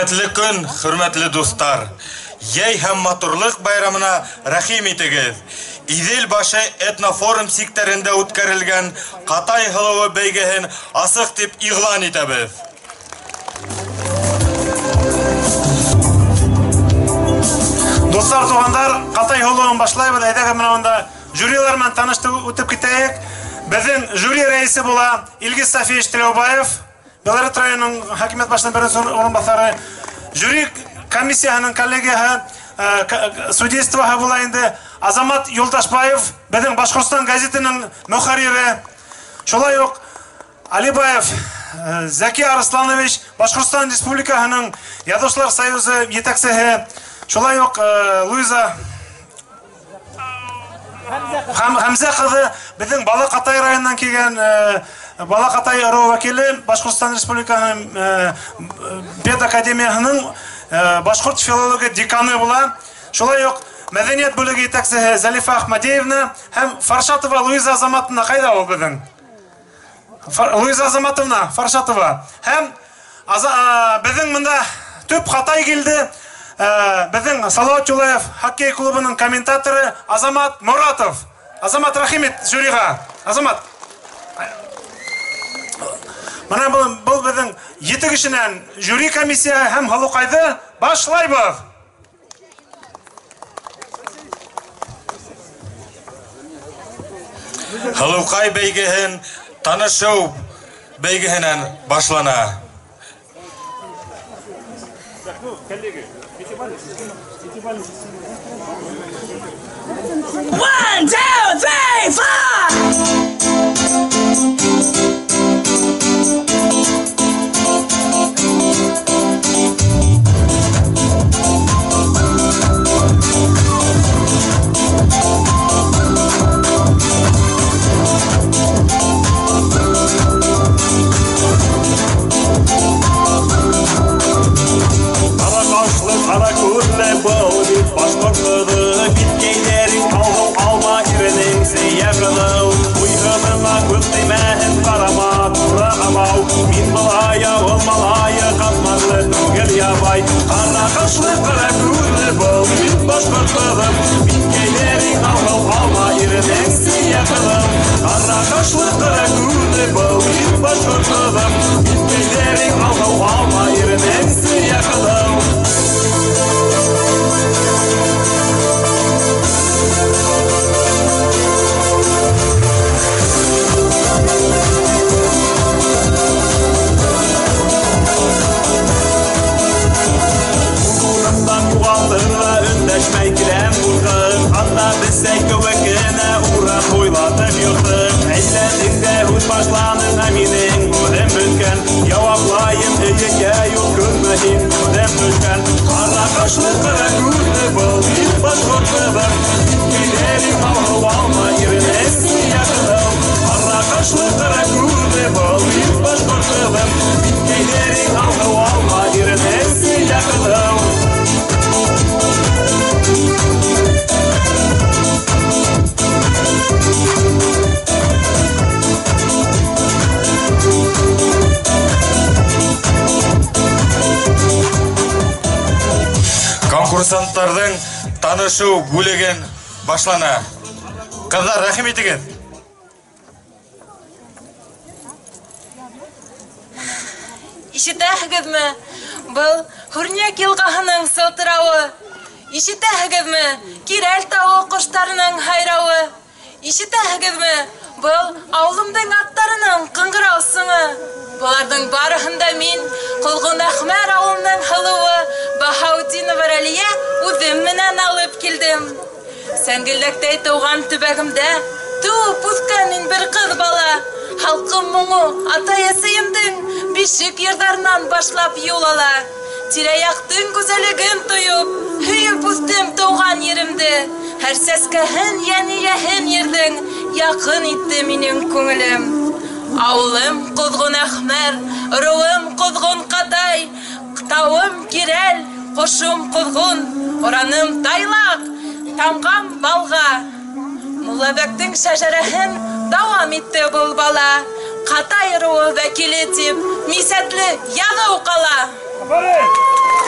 Бәрәкәтле көн, хөрмәтле дуҫтар. Йәй һәм матурлыҡ байрамына рәхим итегеҙ. Иҙел башы этнофорум сиктәрендә үткәрелгән Ҡатай һылыуы бәйгеһен асыҡ тип иғлан итәбеҙ. Дуҫтар, туғандар, Ҡатай һылыуын башлайбыҙ. Әйҙәгеҙ, менә унда жюрилар менән таныштырып үтеп китәйек. Беҙҙең жюри рәйесе була Илгиз Сафиевич Теләүбаев, Белорет районының хакимиәт башының беренсе урынбаҫары. Жюри комиссияһының коллегияһы, судействоһы була инде Азамат Юлдашбаев, беҙҙең Башҡортостан газетының мөхәррире. Шулай уҡ Алибаев Зәки Арысланович, Башҡортостан Республикаһының Яҙыусылар союзы етәксеһе. Шулай уҡ Луиза Хәмзә ҡыҙы, беҙҙең Балаҡатай районынан килгән Балаҡатай ырыуы вәкиле, Башҡортостан Республикаһының педакадемияһының башҡорт филология деканы була. Шулай уҡ мәҙәниәт бүлеге етәксеһе Зәлифә Әхмәдиевна һәм Фаршатова Луиза Азаматовна. Ҡайҙа ул беҙҙең? Луиза Азаматовна Фаршатова. Һәм беҙҙең бында төп Ҡатай килде. Беҙҙең Салауат Юлаев хоккей клубының комментаторы Азамат Моратов. Азамат, рәхим ит жюриға. Азамат. Мына был беҙҙең 7 кешенән жюри комиссияһы һәм һылыуҡайҙы башлайбыҙ. Һылыуҡай бәйгеһен танышыу бәйгеһенән башлана. 1, 2, 3, 4! Ҡара күҙле был бит башҡорт ҡыҙы, биткәйҙәрең алһыу алма иренең сейә ҡыҙыл. Уйғыныңа күҙ теймәһен, ҡарама тура амау. Мин малая, ул малая, ҡатмарлы түгел ябай. Ҡара ҡашлы, ҡара күҙле был бит башҡорт ҡыҙы, биткәйҙәрең алһыу алма иренең сейә ҡыҙыл. Ҡара ҡашлы, ҡара күҙле был бит башҡорт ҡыҙы, биткәйҙәрең алһыу алма иренең сейә ҡыҙыл. Урындан юғалтырға өндәшмәй киләм ҡурҡып, анда бесәй кеүек кенә урап буйлатып йорттоҡ. Әйләндең дә һүҙ башланың, ә минең һүҙем бөткән. Яуаплайым өйөкә юл күрмә һин һүҙем төшкән. Ҡара ҡашлы, ҡара күҙле был бит башҡорт ҡыҙы, биткәйҙәрең алһыу алма иренең сейә ҡыҙыл. Ҡара ҡашлы, ҡара күҙле был бит башҡорт ҡыҙы, биткәйҙәрең алһыу алма иренең сейә ҡыҙыл. Конкурсанттарҙың танышыу бүлеген башлана. Ҡыҙҙар, рәхим итегеҙ. Ишетәһегеҙме? Был Һүрнәк йылғаһының сылтырауы. Ишетәһегеҙме? Кирәл тауы ҡоштарының һайрауы. Ишетәһегеҙме? Был ауылымдың аттарының ҡыңғырау сыңы. Быларҙың барыһын да мин, Ҡолғон Әхмәр ауылының һылыуы Баһаутдинова Рәлиә үҙем менән алып килдем. Сәңгелдәктәй тыуған төбәгемдә тыуып үҫкән мин бер ҡыҙ бала. Халҡым моңо атай-әсәйемдең бишек йырҙарынан башлап юл ала. Тирә-яҡтың гүзәллеген тойоп, һөйөп үҫтем тыуған еремде. Һәр сәскәһен, йән эйәһен ерҙең яҡын итте минең күңелем. Ауылым Ҡоҙғон Әхмәр, ырыуым Ҡоҙғон Ҡатай, тауым Кирәл, ҡошом Ҡоҙғон, ораным Тайлаҡ, тамғам Балға. Муллабәктең шәжәрәһен дауам итте был бала. Ҡатай ырыуы вәкиле тип мисәтле яҙыу ҡала. Афарин!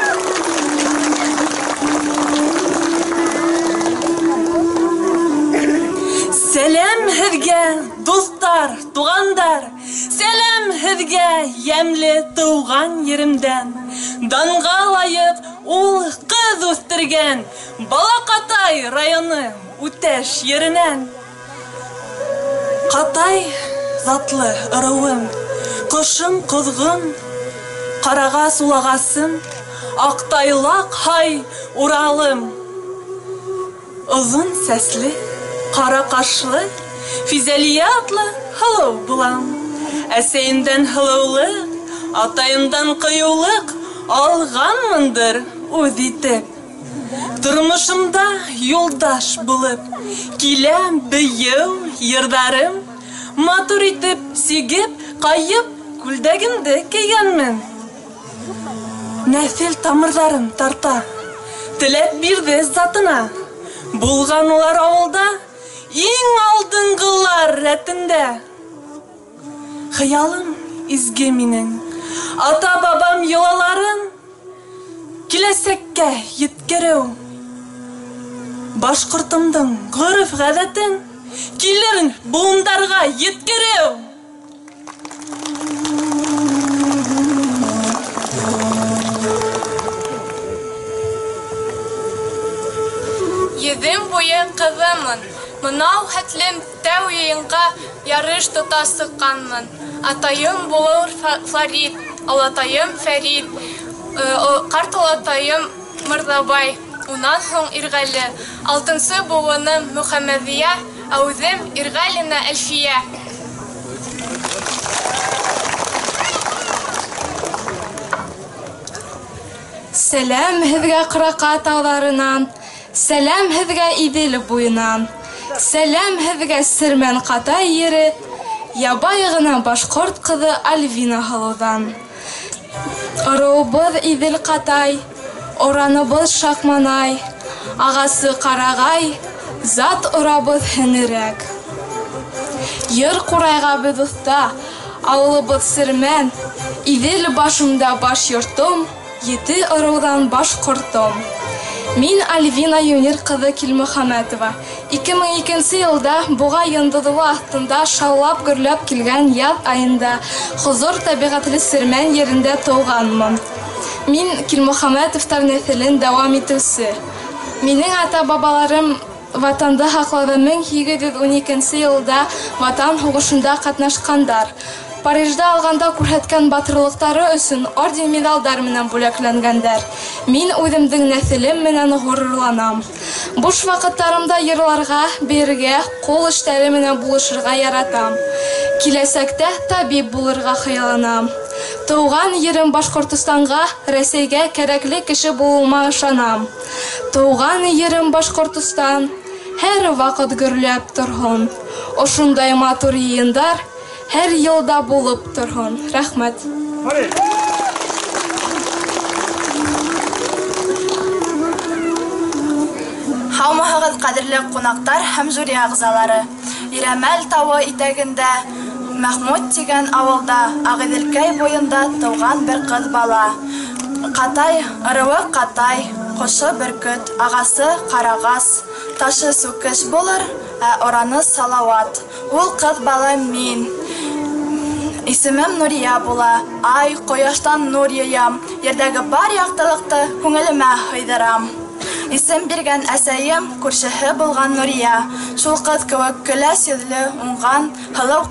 Сәләм һеҙгә, дуҫтар, туғандар! Сәләм һеҙгә, йәмле тыуған еремдән! Данға лайыҡ ул ҡыҙ үҫтергән Балаҡатай районы Үтәш еренән. Ҡатай затлы ырыуым, ҡошом ҡоҙғон, ҡарағас улағасым, аҡтайлаҡ һай Уралым. Оҙон сәсле, ҡара ҡашлы, Физәлиә атлы һылыу булам. Әсәйемдән һылыулыҡ, атайымдан ҡыйыулыҡ алғанмындыр үҙ итеп. Тормошомда юлдаш булып киләм бейеү йырҙарым. Матур итеп сигеп, ҡайып күлдәгемде кейгәнмен. Нәҫел тамырҙарым тарта, теләк бирҙе затына. Булған улар ауылда иң алдынғылар рәтендә. Хыялым изге минең, ата-бабам йолаларын киләсәккә еткереү. Башҡортомдоң ғөрөф-ғәҙәтен килер быуындарға еткереү. Йөҙөм буйы ҡыҙымын, мынау хәтлем тәү йыйынға ярыш тота сыҡҡанмын. Атайым булыр Флорид, олатайым Фәрид, ҡарт олатайым Мырҙабай, унан һуң Ирғәле, алтынсы быуыным Мөхәммәҙиә, ә үҙем Ирғәлина Әлфиә. Сәләм һеҙгә Ҡыраҡа тауҙарынан, сәләм һеҙгә Иҙел буйынан, сәләм һеҙгә Сермән Ҡатай ере, ябай ғына башҡорт ҡыҙы Альвина һылыуҙан. Ырыуыбыҙ Иҙел Ҡатай, ораныбыҙ Шаҡманай, ағасы Ҡарағай, зат орабыҙ һеңерәк. Йыр ҡурайға беҙ оҫта, ауылыбыҙ Сермән, Иҙел башында баш йортом, ете ырыуҙан башҡортом. Мин Альвина Юнир ҡыҙы Килмөхәмәтова. 2002 йылда Буға йондоҙло аҫтында шаулап гөрләп килгән яҙ айында хозур тәбиғәтле Сермән ерендә тыуғанмын. Мин Килмөхәмәтовтар нәҫелен дауам итеүсе. Минең ата-бабаларым ватанды һаҡлауҙа 1812 йылда Ватан һуғышында ҡатнашҡандар. Парижда алғанда күрһәткән батырлыҡтары өсөн орден-медалдар менән бүләкләнгәндәр. Мин үҙемдең нәҫелем менән ғорурланам. Буш ваҡыттарымда йырларға, бейергә, ҡул эштәре менән булышырға яратам. Киләсәктә табип булырға хыялланам. Тыуған ерем Башҡортостанға, Рәсәйгә кәрәкле кеше булыуыма ышанам. Тыуған ерем Башҡортостан һәр ваҡыт гөрләп торһон. Ошондай матур йыйындар һәр йылда булып торһон. Рәхмәт. Һаумыһығыҙ, ҡәҙерле ҡунаҡтар һәм жюри ағзалары. Ирәмәл тауы итәгендә Мәхмүт тигән ауылда Ағиҙелкәй буйында тыуған бер ҡыҙ бала. Ҡатай, ырыуы Ҡатай, ҡошо бөркөт, ағасы ҡарағас, ташы сүкеш булыр, ә ораны Салауат. Ул ҡыҙ бала мин. Исемем Нурия була. Ай, ҡояштан нур йыям, ерҙәге бар яҡтылыҡты күңелемә һыйҙырам. Исем биргән әсәйем, күршеһе булған Нурия. Шул ҡыҙ кеүек көләс йөҙлө, уңған, һылыу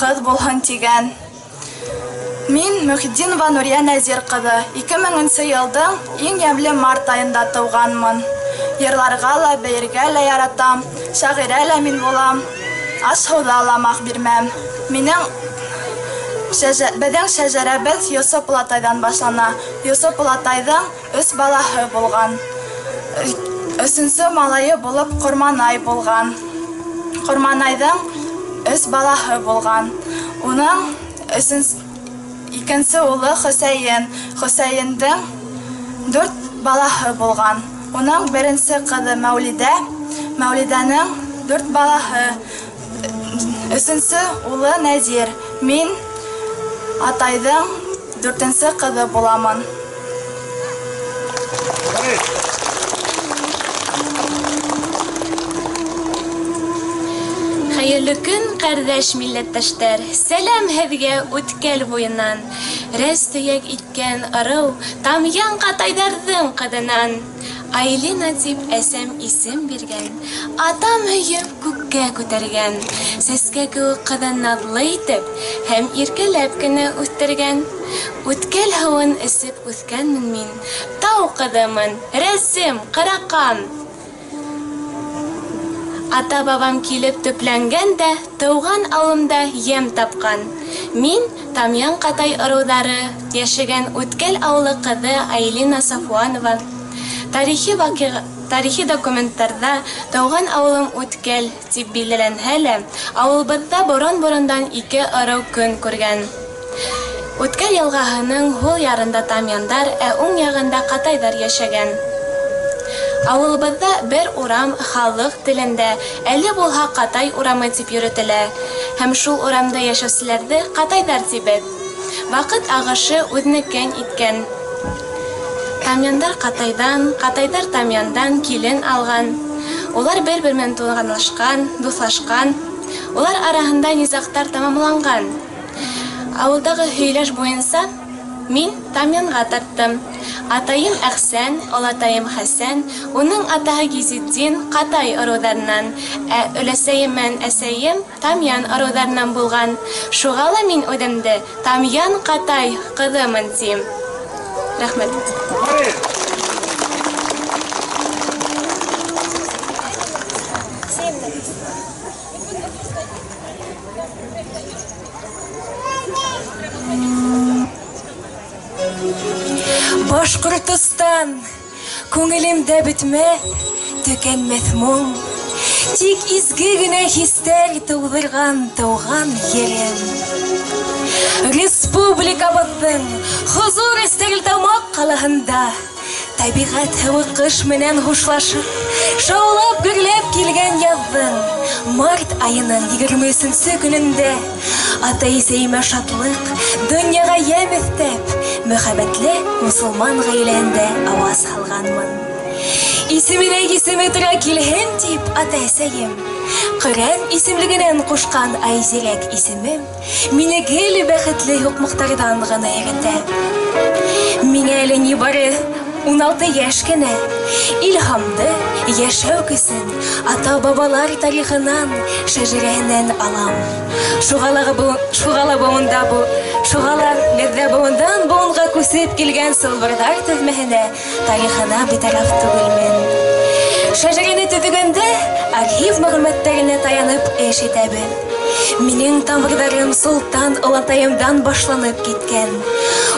ҡыҙ булһын тигән. Мин Мөхетдинова Нурия Нәзир ҡыҙы. 2000 йылдың иң йәмле март айында тыуғанмын. Йырларға ла, бейергә лә яратам, шағирә лә мин булам, аш-һыуҙа ла маҡ бирмәм. Минең беҙҙең шәжәрәбеҙ Йосоп олатайҙан башлана. Йосоп олатайҙың 3 балаһы булған. Өсөнсө малайы булып Ҡорманай булған. Ҡорманайҙың 3 балаһы булған. Уның икенсе улы Хөсәйен. Хөсәйендең 4 балаһы булған. Уның беренсе ҡыҙы Мәүлидә. Мәүлидәнең 4 балаһы. Өсөнсө улы Нәзир. Мин атайҙың 4-нсе ҡыҙы буламын. Хәйерле көн, ҡәрҙәш милләттәштәр. Сәләм һеҙгә Үткәл буйынан. Рәс төйәк иткән ырыу Тамъян ҡатайҙарҙың ҡыҙынан. Айлина тип әсәм исем биргән, атам һөйөп күккә күтәргән. Сәскә кеүек ҡыҙын наҙлы итеп һәм иркәләп кенә үҫтергән. Үткәл һыуын эсеп үҫкәнмен мин. Тау ҡыҙымын, рәсем, ҡараҡан. Ата-бабам килеп төпләнгән дә, тыуған ауылымда йәм тапҡан. Мин Тамъян ҡатай ырыуҙары йәшәгән Үткәл ауылы ҡыҙы Айлина Сафуанова. Тарихи документтарҙа тыуған ауылым Үткәл тип билдәләнһә лә, ауылыбыҙҙа борон-борондан ике ырыу көн күргән. Үткәл йылғаһының һул ярында тамъяндар, ә уң яғында ҡатайҙар йәшәгән. Ауылыбыҙҙа бер урам халыҡ телендә әле булһа Ҡатай урамы тип йөрөтөлә, һәм шул урамда йәшәүселәрҙе ҡатайҙар тибеҙ. Ваҡыт ағышы үҙенекен иткән. Тамъяндар ҡатайҙан, ҡатайҙар тамъяндан килен алған. Улар бер-бер менән туғанлашҡан, дуҫлашҡан. Улар араһында низағтар тамамланған. Ауылдағы һөйләш буйынса мин тамъянға тарттым. Атайым Әхсән, олатайым Хәсән, уның атаһы Гизетдин Ҡатай ырыуҙарынан, ә өләсәйем менән әсәйем Тамъян ырыуҙарынан булған. Шуға ла мин үҙемде Тамъян Ҡатай ҡыҙымын тим. Рәхмәт. Башҡортостан, күңелемдә бөтмәҫ, төкәнмәҫ моң. Тик изге генә хистәр тыуҙырған тыуған ерем. Республикабыҙҙың хозур Стәрлетамаҡ ҡалаһында тәбиғәт һыуы ҡыш менән хушлашып, шаулап гөрләп килгән яҙҙың март айының 23-нсе көнөндә атай-әсәйемә шатлыҡ, донъяға йәм өҫтәп, мөхәббәтле мосолман ғаиләһендә ауаз һалғанмын. Исеменә исеме тора килһен тип атай-әсәйем Ҡөрьән исемлегенән ҡушҡан Айзирәк исемем мине гел бәхетле һуҡмаҡтарҙан ғына йөрөтә. Миңә әле ни бары 16 йәш кенә. Илһамды, йәшәү көсөн ата-бабалар тарихынан, шәжәрәһенән алам. Шуға ла беҙҙә быуындан быуынға күсеп килгән сылбырҙар теҙмәһенә, тарихына битараф түгелмен. Шәжәрәне төҙөгәндә архив мәғлүмәттәренә таянып эш итәбеҙ. Минең тамырҙарым Солтан олатайымдан башланып киткән.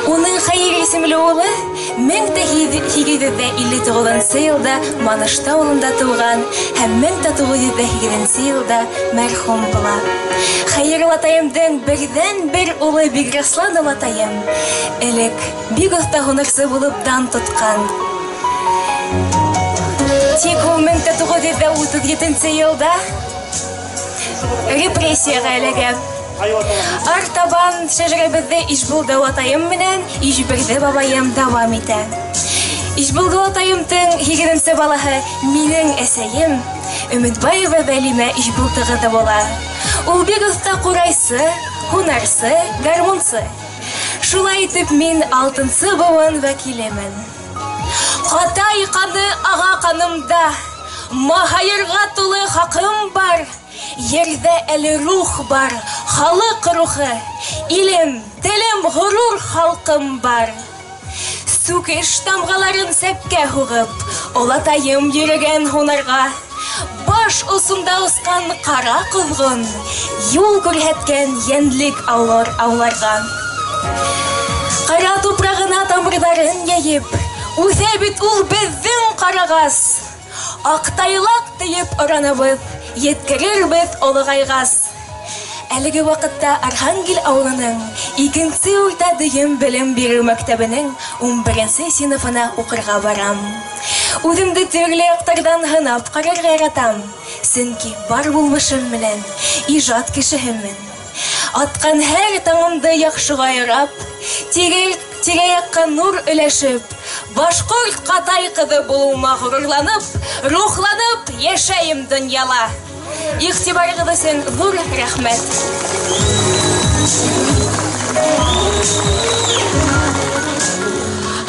Уның Хәйер исемле улы 1859 йылда Манышта ауылында тыуған һәм 1908 йылда мәрхүм була. Хәйер олатайымдың берҙән-бер улы Биграслан олатайым элек бик оҫта һунарсы булып дан тотҡан. Тик ул 1937 йылда репрессияға эләгә. Артабан шәжәрәбеҙҙе Ишбулды олатайым менән Ишбирҙе бабайым дауам итә. Ишбулды олатайымдың 8-нсе балаһы минең әсәйем Өмөтбаева Вәлимә Ишбулды ҡыҙы була. Ул бик оҫта ҡурайсы, һунарсы, гармунсы. Шулай итеп мин 6-нсы быуын вәкилемен. Ҡатай ҡаны аға ҡанымда, маһайырға тулы хаҡым бар. Ерҙә әле рух бар, халыҡ рухы, илем, телем, ғорур халҡым бар. Сүкеш тамғаларын сәпкә һуғып, олатайым йөрөгән һунарға. Баш осонда осҡан ҡара ҡоҙғон, юл күрһәткән йәнлек ауларға. Ҡара тупрағына тамырҙарын йәйеп, үҫә бит ул беҙҙең ҡарағас. Аҡтайлаҡ тейеп оранабыҙ, еткерербеҙ олоғайғас. Әлеге ваҡытта Архангел ауылының 2-нсе урта дөйөм белем биреү мәктәбенең 11-нсе синыфына уҡырға барам. Үҙемде төрлө яҡтарҙан һынап ҡарарға яратам, сөнки бар булмышым менән ижад кешеһемен. Атҡан һәр таңымды яҡшыға ярап, тирә-яҡҡа нур өләшеп, Башҡорт ҡатай ҡыҙы булыуыма ғорурланып, рухланып йәшәйем донъяла. Иғтибарығыҙ өсөн ҙур рәхмәт.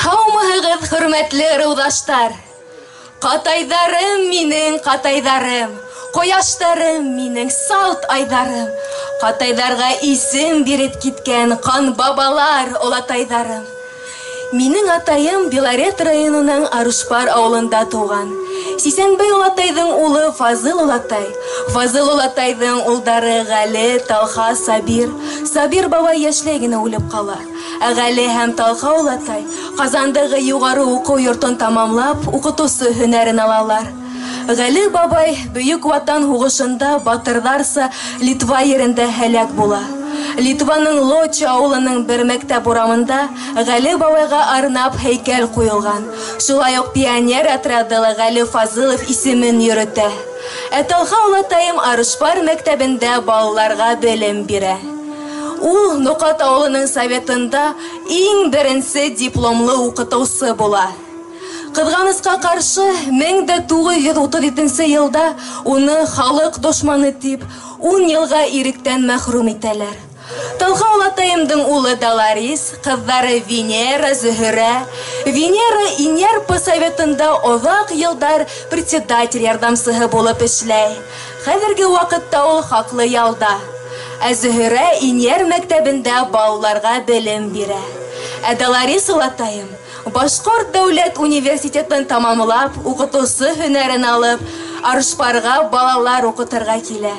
Һаумыһығыҙ, хөрмәтле ырыуҙаштар! Ҡатайҙарым минең, ҡатайҙарым, ҡояштарым минең, салт айҙарым, ҡатайҙарға исем биреп киткән ҡан бабалар, олатайҙарым. Минең атайым Белорет районының Арышпар ауылында тыуған. Сисәнбей олатайҙың улы Фазыл олатай. Фазыл олатайҙың улдары Ғәле, Талха, Сабир. Сабир бабай йәшләй генә үлеп ҡала. Ә Ғәле һәм Талха олатай Ҡазандағы юғары уҡыу йортон тамамлап, уҡытыусы һөнәрен алалар. Ғәле бабай Бөйөк Ватан һуғышында батырҙарса Литва ерендә һәләк була. Литваның Лоча ауылының бер мәктәп урамында Ғәле бабайға арнап һәйкәл ҡуйылған. Шулай уҡ пионер отряды ла Ғәле Фазылов исемен йөрөтә. Ә Талха олатайым Арышпар мәктәбендә балаларға белем бирә. Ул Ноҡат ауылының советында иң беренсе дипломлы уҡытыусы була. Ҡыҙғанысҡа ҡаршы, 1937 йылда уны халыҡ дошманы тип 10 йылға иректән мәхрүм итәләр. Талха олатайымдың улы Даларис, ҡыҙҙары Венера, Зөһөрә. Венера Инерпа советында оҙаҡ йылдар председатель ярҙамсыһы булып эшләй. Хәҙерге ваҡытта ул хаҡлы ялда. Ә Зөһөрә Инер мәктәбендә балаларға белем бирә. Ә Даларис олатайым Башҡорт дәүләт университетын тамамлап, уҡытыусы һөнәрен алып, Арышпарға балалар уҡытырға килә.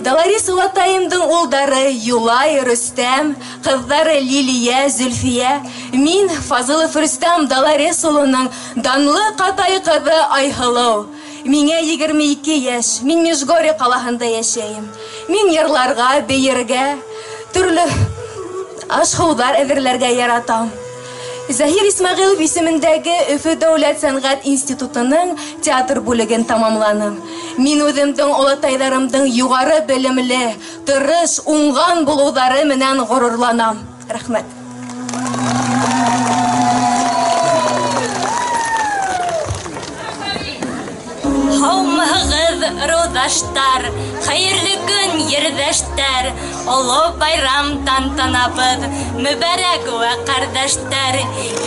Даларис олатайымдың улдары Юлай, Рөстәм, ҡыҙҙары Лилия, Зөлфиә. Мин Фазылов Рөстәм Даларис улының данлы ҡатай ҡыҙы Айһылыу. Миңә 22 йәш, мин Межгорье ҡалаһында йәшәйем. Мин йырларға, бейергә, төрлө аш-һыуҙар әҙерләргә яратам. Заһир Исмәғилов исемендәге Өфө дәүләт сәнғәт институтының театр бүлеген тамамланым. Мин үҙемдең олатайҙарымдың юғары белемле, тырыш, уңған булыуҙары менән ғорурланам. Рәхмәт. Һаумыһығыҙ, ырыуҙаштар, хәйерле көн, ерҙәштәр, оло байрам тантанабыҙ, мөбәрәк вә ҡәрҙәштәр,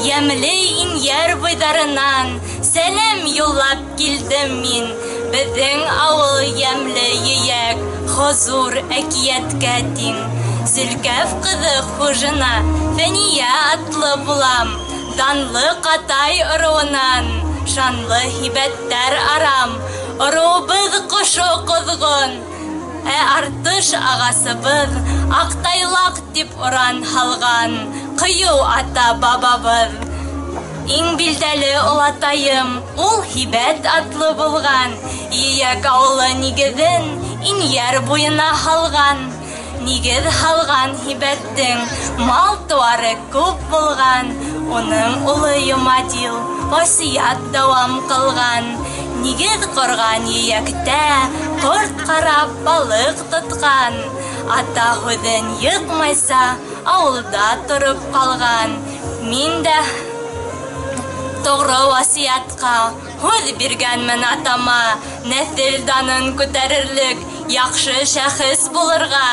йәмле инйәр буйҙарынан сәләм юллап килдем мин. Беҙҙең ауыл йәмле ейәк, хозур әкиәткә тиң. Зөлкәф ҡыҙы хужина, Фәниә атлы булам, данлы ҡатай ырыуынан, шанлы һибәттәр арам. Ырыуыбыҙ ҡошо ҡоҙғон, ә артыш ағасыбыҙ аҡтайлаҡ тип оран һалған ҡыйыу ата бабабыҙ. Иң билдәле олатайым, ул һибәт атлы булған, Ейәк ауылы нигеҙен Инйәр буйына һалған. Нигеҙ һалған һибәттең мал тыуары күп булған, уның улы Йомадил васият дауам ҡылған. Нигеҙ ҡорған ейәктә ҡорт ҡарап балыҡ тотҡан, ата һүҙен йыҡмайса ауылда тороп ҡалған. Мин дә тоғро васиятҡа һүҙ биргәнмен атама, нәҫел данын күтәрерлек яҡшы шәхес булырға.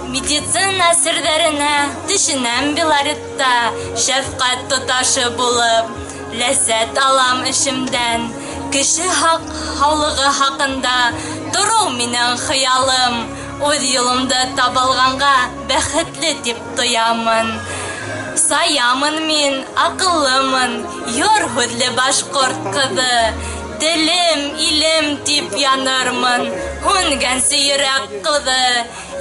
Медицина серҙәренә төшөнәм Белоретта, шәфҡәт тоташы булып ләззәт алам эшемдән. Кеше һаулығы хаҡында тороу минең хыялым, үҙ юлымды табылғанға бәхетле тип тоямын. Саямын мин, аҡыллымын, йор һүҙле башҡорт ҡыҙы. Телем, илем тип янырмын, һүнгәнсе йөрәк ҡыҙы.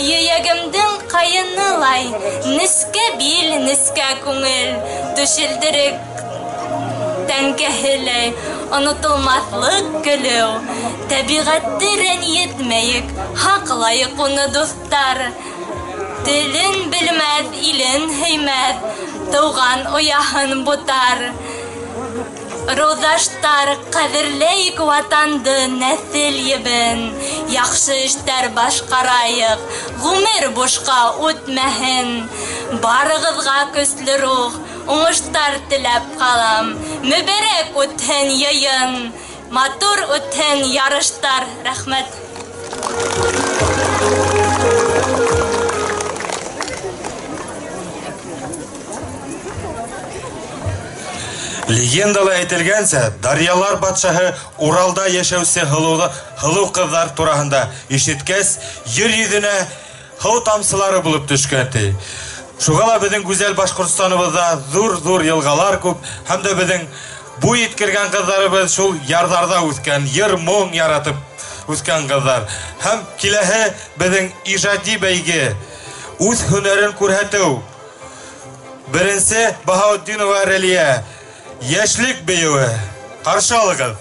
Йөйәгемдең ҡайынылай, нескә бил, нескә күңел, түшелдерек тәңкәһеләй, онотолмаҫлыҡ көлөү. Тәбиғәтте рәнйетмәйек, һаҡлайыҡ уны, дуҫтар. Телен белмәҫ, илен һөймәҫ, тыуған ояһын бутар. Ырыуҙаштар, ҡәҙерләйек ватанды, нәҫел ебен, яҡшы эштәр башҡарайыҡ, ғүмер бушҡа үтмәһен. Барығыҙға көслө рух, Уңыштар теләп ҡалам. Мөбәрәк үтһен йыйын, матур үтһен ярыштар. Рәхмәт. Легендала әйтелгәнсә, Дарьялар батшаһы Уралда йәшәүсе һылыу ҡыҙҙар тураһында ишеткәс, ер йөҙөнә һыу тамсылары булып төшкән ти. Шуға ла беҙҙең гүзәл Башҡортостаныбыҙҙа ҙур-ҙур йылғалар күп, һәм дә беҙҙең буй еткергән ҡыҙҙарыбыҙ шул ярҙарҙа үҫкән, йыр-моң яратып үҫкән ҡыҙҙар. Һәм киләһе беҙҙең ижади бәйге, үҙ һөнәрен күрһәтеү. Беренсе Баһаутдинова Рәлиә, Йәшлек бейеүе. Ҡаршы алығыҙ.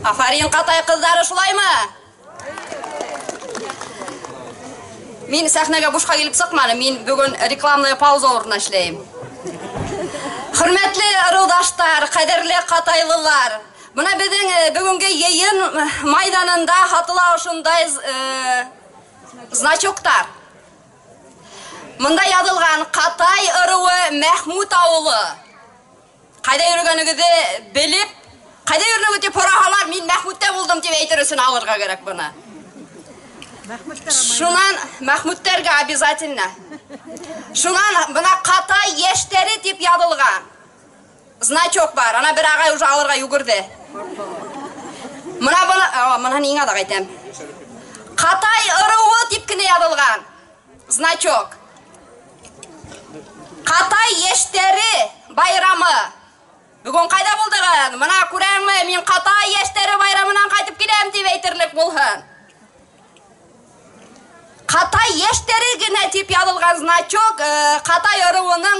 Афарин, Ҡатай ҡыҙҙары, шулаймы? Мин сәхнәгә бушҡа килеп сыҡманым, мин бөгөн рекламная пауза урынына эшләйем. Хөрмәтле ырыуҙаштар, ҡәҙерле ҡатайлылар, бына беҙҙең бөгөнгө йыйын майҙанында һатыла ошондай значоктар. Мында яҙылған Ҡатай ырыуы Мәхмүт ауылы. Ҡайҙа йөрөгәнегеҙҙе белеп, ҡайҙа йөрөнөгөҙ тип һораһалар, мин Мәхмүттә булдым тип әйтер өсөн алырға кәрәк быны. Шунан Мәхмүттәргә обязательно. Шунан бына Ҡатай йәштәре тип яҙылған значок бар. Ана бер ағай уже алырға йүгерҙе. Мына бына, мына ниңә аҙаҡ әйтәм. Ҡатай ырыуы тип кенә яҙылған значок. Ҡатай йәштәре байрамы. Бөгөн ҡайҙа булдығыҙ? Мына күрәңме, мин Ҡатай йәштәре байрамынан ҡайтып киләм тип әйтерлек булһын. Ҡатай йәштәре генә тип яҙылған значок Ҡатай ырыуының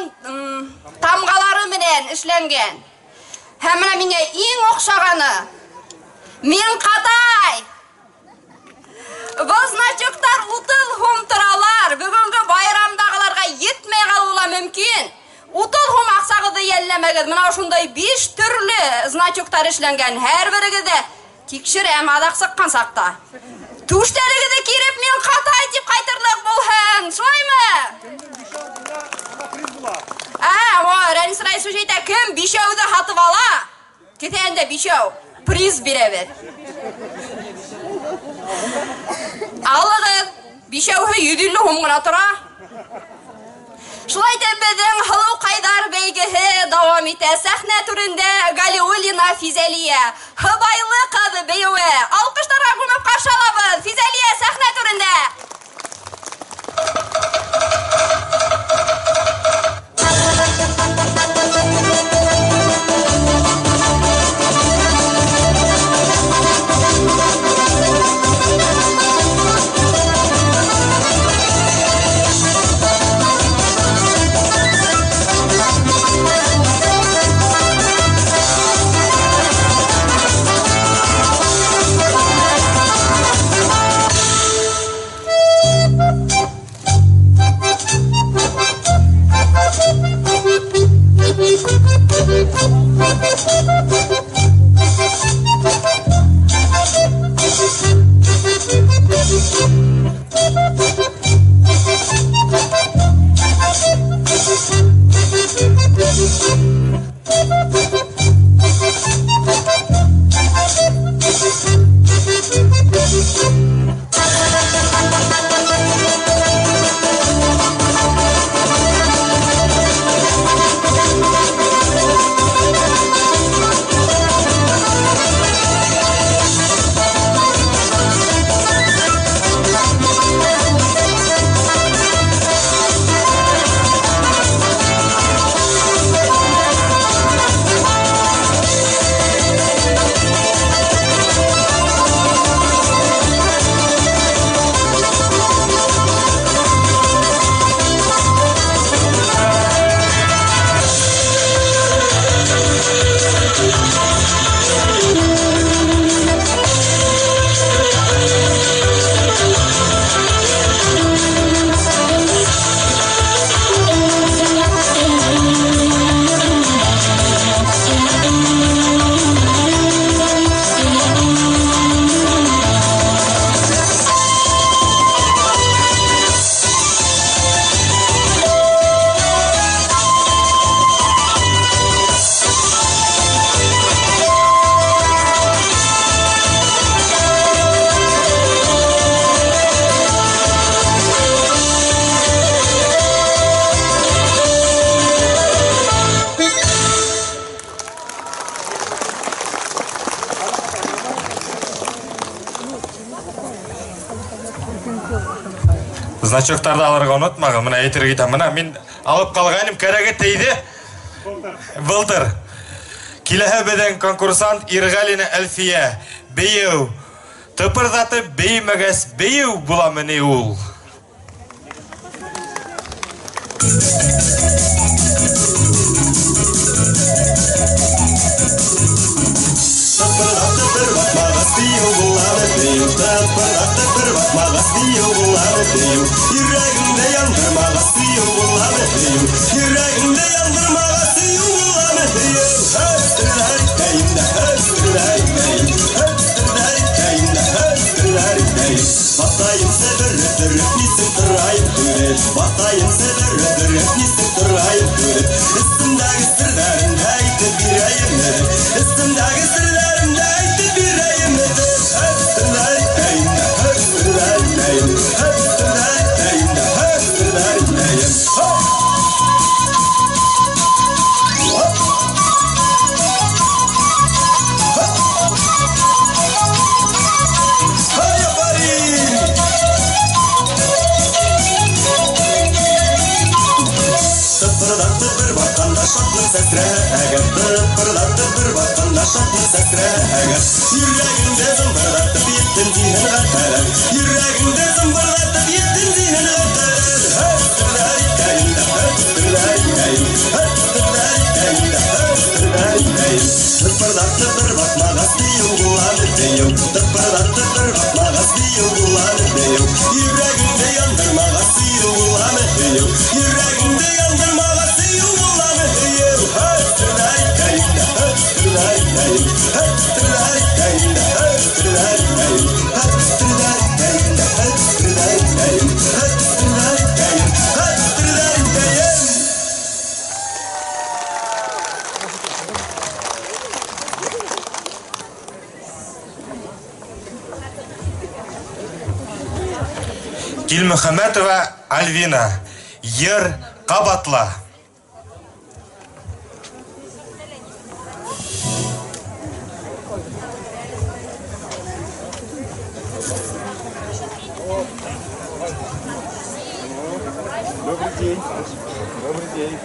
тамғалары менән эшләнгән. Һәм мына миңә иң оҡшағаны мин Ҡатай. Был значоктар 30 һум торалар. Бөгөнгө байрамдағыларға етмәй ҡалыуы ла мөмкин. 30 һум аҡсағыҙҙы йәлләмәгеҙ. Мына ошондай 5 төрлө значоктар эшләнгән. Һәр берегеҙҙе тикшерәм аҙаҡ сыҡҡан саҡта. Түштәрегеҙҙе киреп мин Ҡатай тип ҡайтырлыҡ булһын. Шулаймы? Рәнис Раисович әйтә, кем бишәүҙе һатып ала? Кеҫәһендә бишәү. Приз бирәбеҙ. Алығыҙ, бишәүһе 150 һум ғына тора. Шулай итеп, беҙҙең Һылыуҡайҙар бәйгеһе дауам итә. Сәхнә түрендә Галиуллина Физәлиә, Һыбайлы ҡыҙ бейеүе. Алҡыштарға күмеп ҡаршы алабыҙ. Физәлиә сәхнә түрендә. Значоктарҙы алырға онотмағыҙ, мына әйтергә китәм. Мына мин алып ҡалғайным, кәрәге тейҙе. Былтыр. Киләһе беҙҙең конкурсант Ирғәлина Әлфиә. Бейеү. Тыпырҙатып бейемәгәс, бейеү буламы ни ул? Тыпырҙатып бер баҫмағас, бейеү буламы бейеү? Тыпырҙатып бер баҫмағас, бейеү буламы бейеү? Йөрәгеңде яндырмағас, бейеү буламы бейеү? Йөрәгеңде яндырмағас, бейеү буламы бейеү? Батайым сәбер-өтөрөп, нисек торайым күреп? Батайым сәбер-өтөрөп, нисек торайым күреп? Өҫтөмдәге серҙәремде әйтеп бирәйемме? Өҫтөмдәге серҙәремде әйтеп бирәйемме? Тыпырҙатып бер батҡанда шатлыҡ сәсрәгән. Йөрәгеңде зымбырлатып еттем зиһен ғәфәләт. Йөрәгеңде зымбырлатып еттем зиһен ғәфәләт. Һәстерләр итәйем дә, һәстерләр итәйем. Һәстерләр итәйем дә, һәстерләр итәйем. Тыпырҙатып бер батмағас бейеү буламы бейеү? Тыпырҙатып бер батмағас бейеү буламы бейеү? Йөрәгеңде яндырмағас бейеү буламы бейеү? Йөрәгеңде яндырмағас бейеү буламы бейеү? Һәстерләр итәйем дә, һәстерләр итәйем. Һәстерләр итәйем дә, һәстерләр итәйем. Һәстерләр итәйем дә, һәстерләр итәйем. Һәстерләр итәйем, һәстерләр итәйем. Килмөхәмәтова Альвина. Йыр ҡабатла. Добрый день. Добрый день.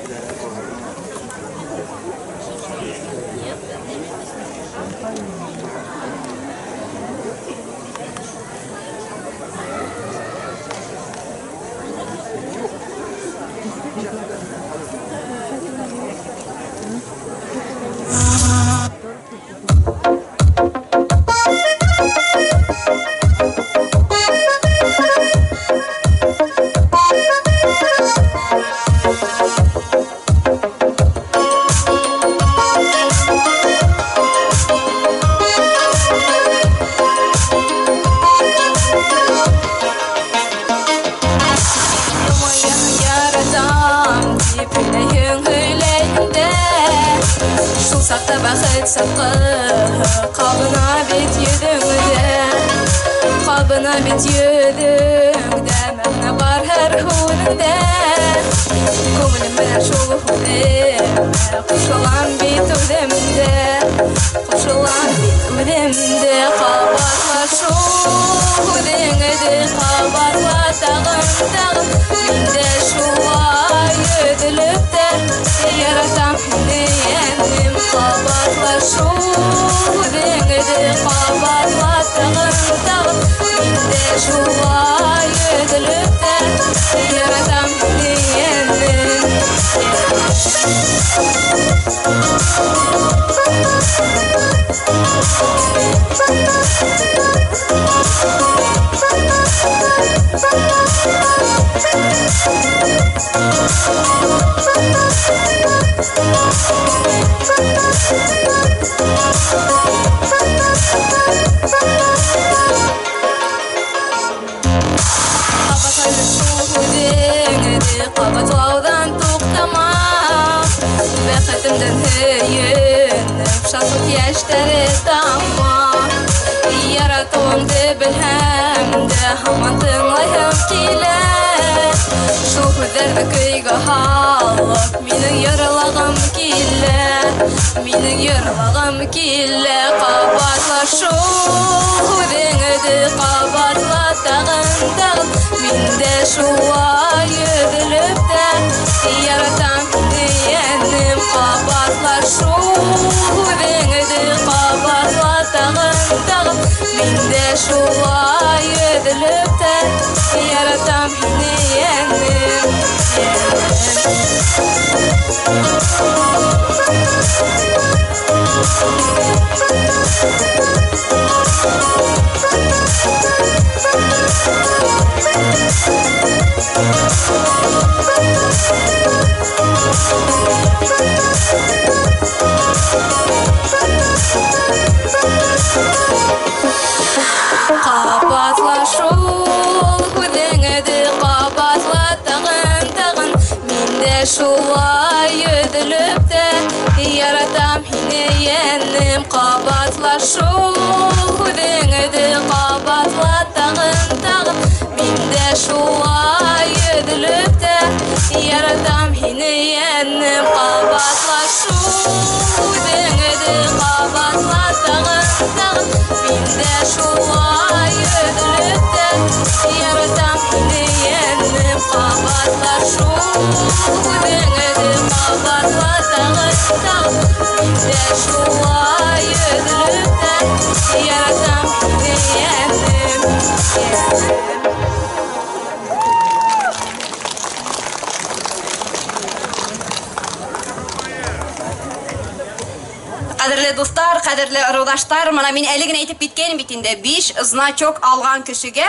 Ҡәҙерле дуҫтар, ҡәҙерле ырыуҙаштар, мына мин әле генә әйтеп киткәйнем бит инде, 5 значок алған кешегә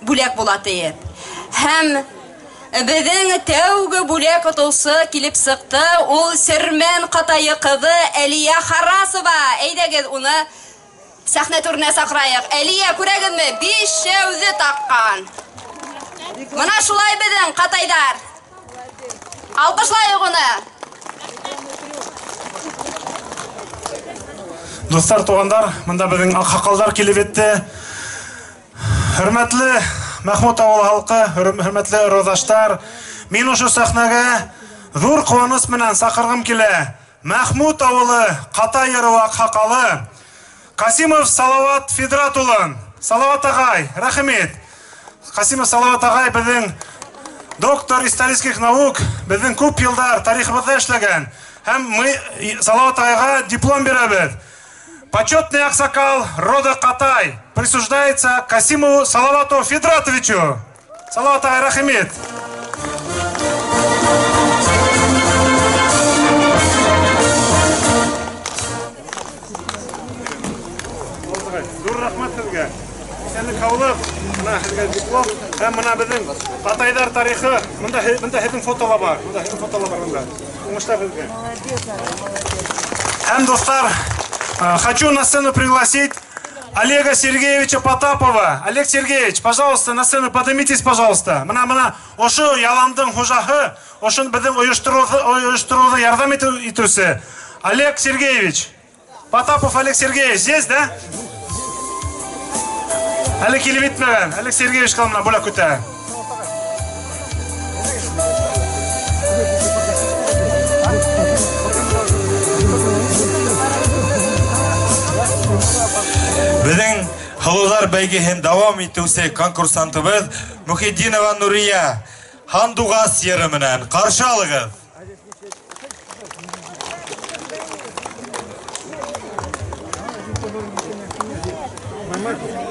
бүләк була тиеп. Һәм беҙҙең тәүге бүләк отоусы килеп сыҡты, ул Сермән Ҡатайы ҡыҙы Әлиә Харасова. Әйҙәгеҙ уны сәхнә түренә саҡырайыҡ. Әлиә, күрәгеҙме, 5 шәүҙе таҡҡан. Мына шулай беҙҙең ҡатайҙар. Алҡышлайыҡ уны. Дуҫтар, туғандар, мында беҙҙең аҡһаҡалдар килеп етте. Хөрмәтле Мәхмүт ауылы халҡы, хөрмәтле ырыуҙаштар, мин ошо сәхнәгә ҙур ҡыуаныс менән саҡырғым килә. Мәхмүт ауылы Ҡатай ырыуы аҡһаҡалы Ҡасимов Салават Фидрат улын. Салават ағай, рәхим ит. Ҡасимов Салават ағай беҙҙең доктор исторических наук, беҙҙең күп йылдар тарихыбыҙҙа эшләгән. Һәм мы Салават ағайға диплом бирәбеҙ. Почетный аксакал рода Катай присуждается Касимову Салавату Федратовичу. Салават ағай, рәхим ит. Ҙур рәхмәт һеҙгә. Иҫәнлек, һаулыҡ. Мына һеҙгә диплом. Һәм мына беҙҙең Ҡатайҙар тарихы. Мында һеҙҙең фотола бар. Мында һеҙҙең фотола бар мында. Уңыштар һеҙгә. Һәм, дуҫтар, хочу на сцену пригласить Олега Сергеевича Потапова. Олег Сергеевич, пожалуйста, на сцену поднимитесь, пожалуйста. Мына, мына, ошо яландың хужаһы, ошон беҙҙең ойоштороуҙа ярҙам итеүсе. Олег Сергеевич. Потапов Олег Сергеевич здесь, да? Әле килеп етмәгән. Олег Сергеевич мына бүләк көтә. Беҙҙең һылыуҙар бәйгеһен дауам итеүсе конкурсантыбыҙ Мөхетдинова Нурия Һандуғас йыры менән ҡаршы алығыҙ. Thank you.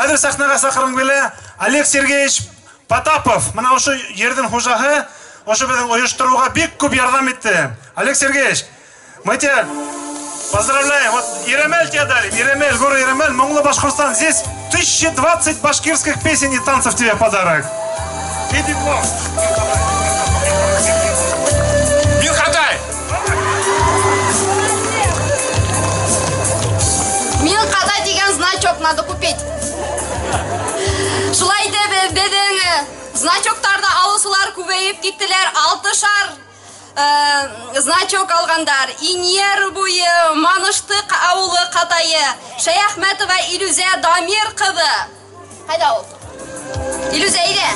Хәҙер сәхнәгә саҡырғым килә Олег Сергеевич Потапов. Мына ошо ерҙең хужаһы, ошо беҙҙең ойоштороуға бик күп ярҙам итте. Олег Сергеевич, мы тебя поздравляем. Вот Иремель тебе дали. Иремель, город Иремель, Моңло Башкортостан. Здесь 1020 башкирских песен и танцев тебе в подарок. И диплом. Мин ҡатай! Мин ҡатай тигән значок надо купить. Шулай итеп, беҙҙең значоктарҙы алыусылар күбәйеп киттеләр. 6-шар значок алғандар. Инйер буйы, Маныштыҡ ауылы ҡатайы, Шәйәхмәтова Илүзә Дамир ҡыҙы. Ҡайҙа ул? Илүзә, әйҙә.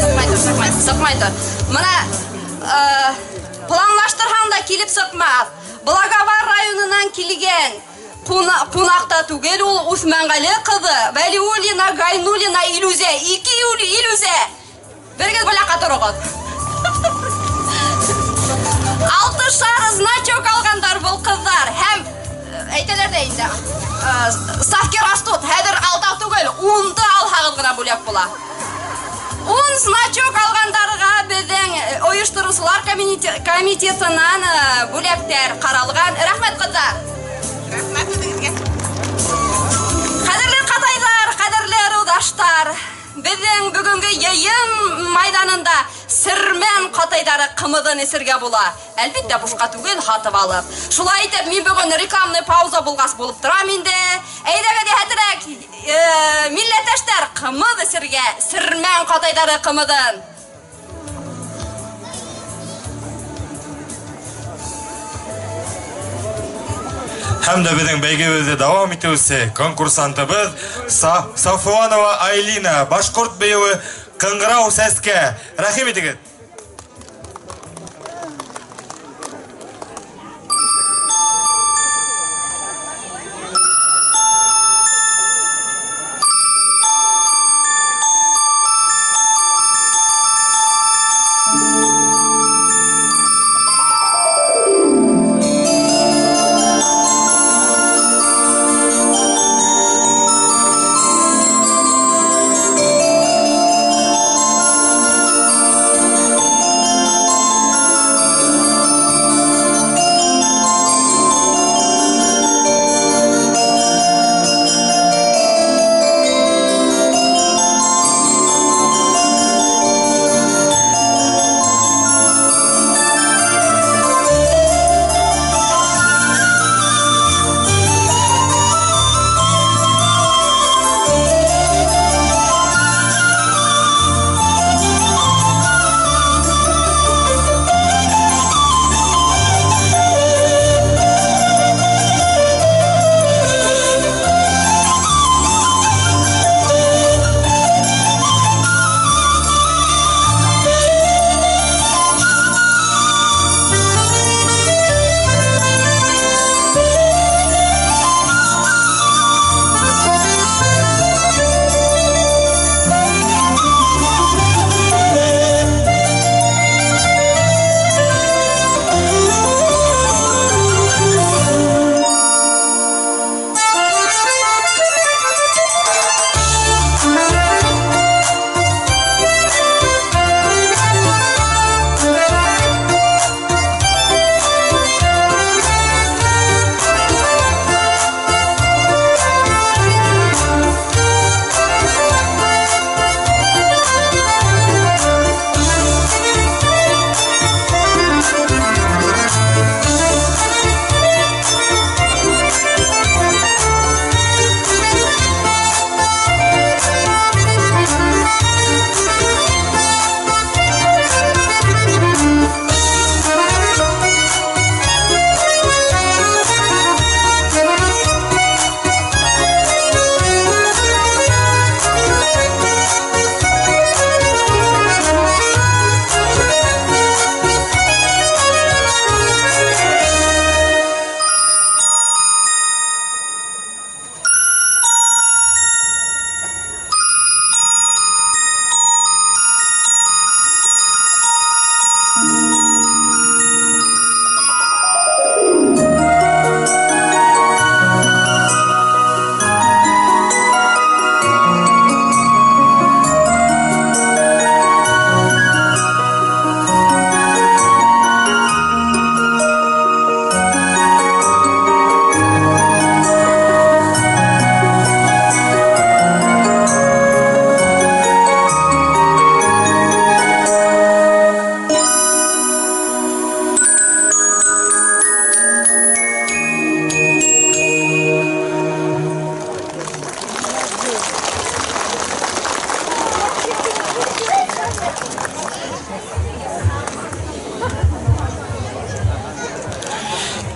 Сыҡмай тор, сыҡмай тор, сыҡмай тор. Мына планлаштырһаң да килеп сыҡмаҫ. Благовар районынан килгән ҡунаҡта түгел ул, Үҫмәнғәле ҡыҙы, Вәлиуллина Гайнуллина Илүзә, 2 Илүзә. Бергә бүләккә тороғоҙ. 6-шар значок алғандар был ҡыҙҙар. Һәм әйтәләр ҙә инде, ставки растут. Хәҙер алтау түгел, 10-ды алһағыҙ ғына бүләк була. 10 значок алғандарға беҙҙең ойоштороусылар комитетынан бүләктәр ҡаралған. Рәхмәт, ҡыҙҙар. Рәхмәт үҙегеҙгә. Ҡәҙерле ҡатайҙар, ҡәҙерле ырыуҙаштар, беҙҙең бөгөнгө йыйын майҙанында Сирмән ҡатайҙары ҡымыҙын эсергә була. Әлбиттә, бушҡа түгел, һатып алып. Шулай итеп, мин бөгөн рекламный пауза булғас булып торам инде. Әйҙәгеҙ йәһәтерәк, милләттәштәр, ҡымыҙ эсергә Сирмән ҡатайҙары ҡымыҙын. Һәм дә беҙҙең бәйгебеҙҙе дауам итеүсе конкурсантыбыҙ Сафуанова Айлина, башҡорт бейеүе Ҡыңғырау сәскә. Рәхим итегеҙ.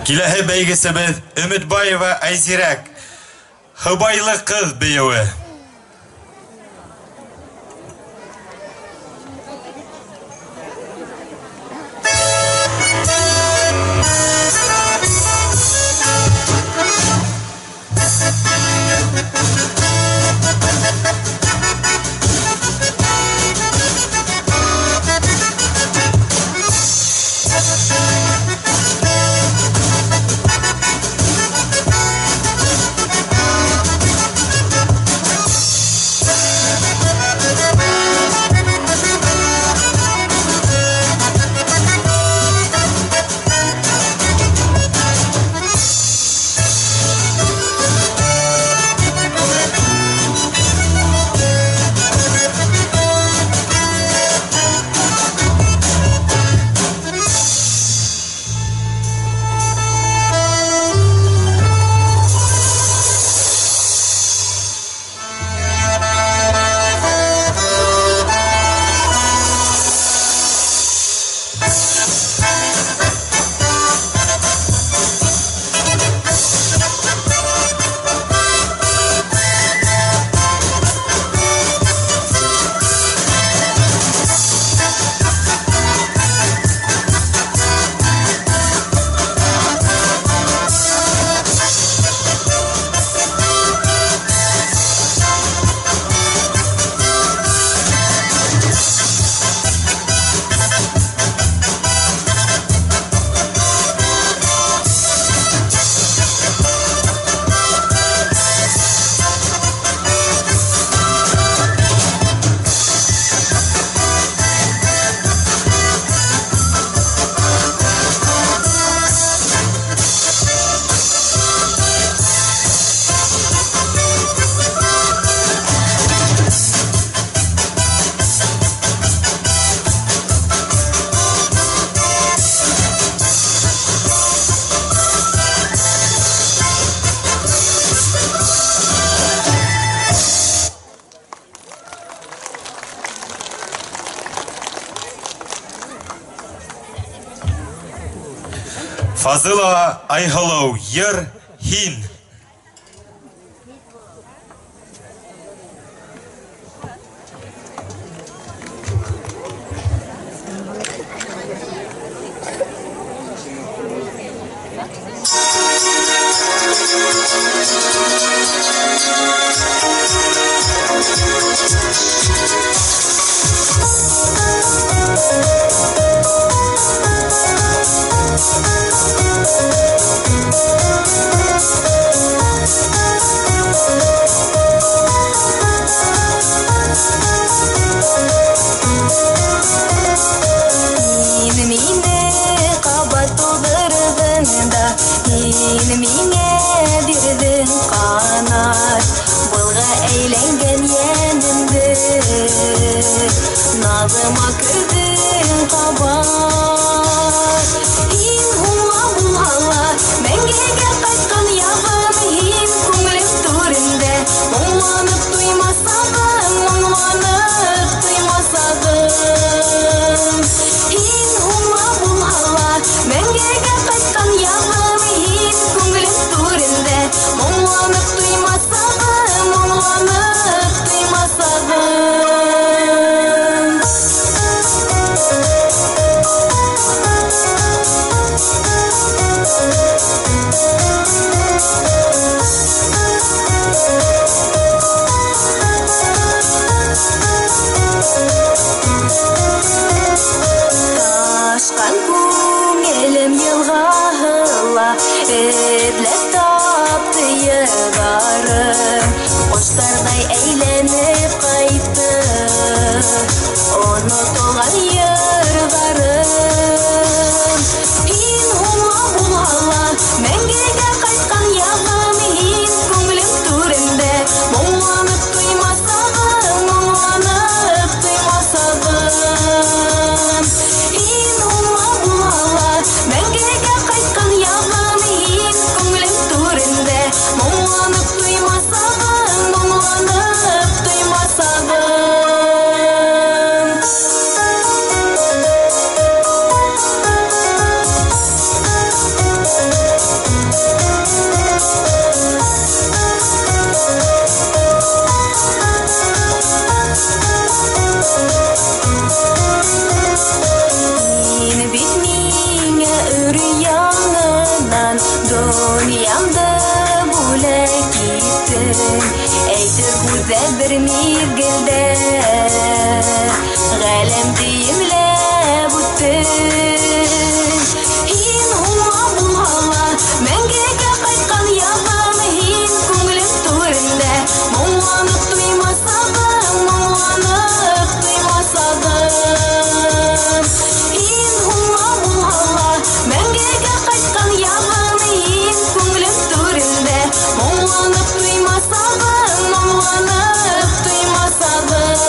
Киләһе бәйгесебеҙ Өмөтбаева Айзирәк. Һыбайлы ҡыҙ бейеүе. Фазылова Айһылыу, йыр һин. Һин миңә бирҙең ҡанат, былға әйләнгән йәнемде, наҙыма керҙең ҡабат. Һин һуңға булһа ла, мәңгегә ҡайтҡан яғым, һин күңелем түрендә, моңланып туймасағым, моңланып туймасағым. Һин һуңға булһа ла, мәңгегә ҡайтҡан яғым, һин күңелем түрендә, моңланып туймасағым, моңланып туймасағым. Миҙгелдә ғаләмде емләп үттең. Һин һуңға булһа ла, мәңгегә ҡайтҡан яҙым, һин күңелем түрендә моңланып туймасағым, моңланып туймасағым. Һин һуңға булһа ла, мәңгегә ҡайтҡан яҙым, һин күңелем түрендә моңланып туймасағым, моңланып туймасағым.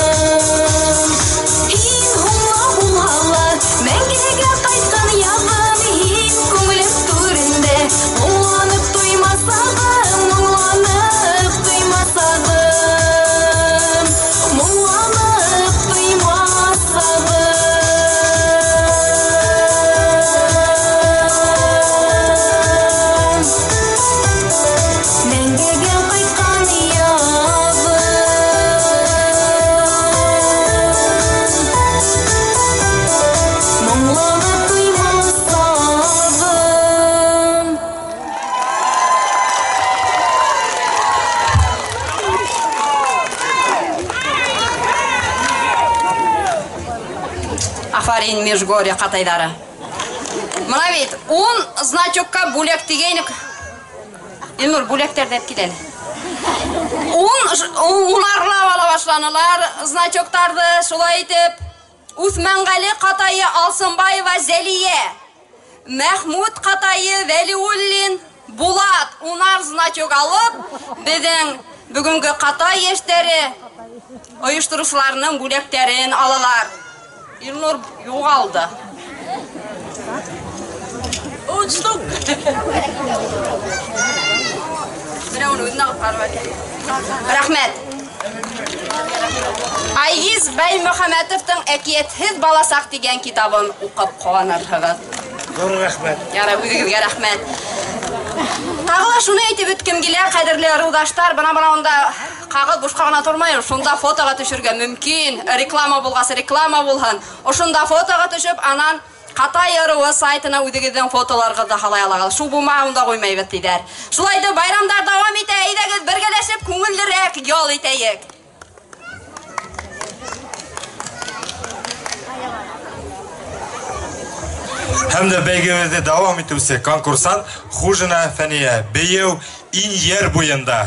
Һин һуңға булһа ла, мәңгегә ҡайтҡан яҙым, һин күңелем түрендә моңланып туймасағым, моңланып туймасағым, моңланып туймасағым. Мәңгегә ҡайтҡан яҙым, моңланып туймасағым. Афарин, Межгорье ҡатайҙары. Мына бит, 10 значокка бүләк тигәйнек. Илнур, бүләктәрҙе әп кил әле. Унарлап ала башланылар значоктарҙы, шулай итеп. Үҫмәнғәле ҡатайы Алсынбаева Зәлиә, Мәхмүт ҡатайы Вәлиуллин Булат унар значок алып, беҙҙең бөгөнгө ҡатай йәштәре ойоштороусыларының бүләктәрен алалар. Илнур юғалды. Ун штук. Берәү уны үҙенә алып ҡарап әйтә. Рәхмәт. Айгиз Баймөхәмәтовтың Әкиәтһеҙ баласаҡ тигән китабын уҡып ҡыуанырһығыҙ. Ҙур рәхмәт. Ярай, үҙегеҙгә рәхмәт. Тағы ла шуны әйтеп үткем килә, ҡәҙерле ырыуҙаштар, бына унда ҡағыҙ бушҡа ғына тормай, шунда фотоға төшөргә мөмкин. Реклама булғас, реклама булһын. Ошонда фотоға төшөп, анан Ҡатай ырыуы сайтына үҙегеҙҙең фотоларығыҙҙы һалай алағыҙ. Шул булмаһа, унда ҡуймайбыҙ тиҙәр. Шулай итеп, байрамдар дауам итә. Әйҙәгеҙ, бергәләшеп күңеллерәк ял итәйек. Һәм дә бәйгебеҙҙе дауам итеүсе конкурсант Хужина Фәниә, бейеү Инйәр буйында.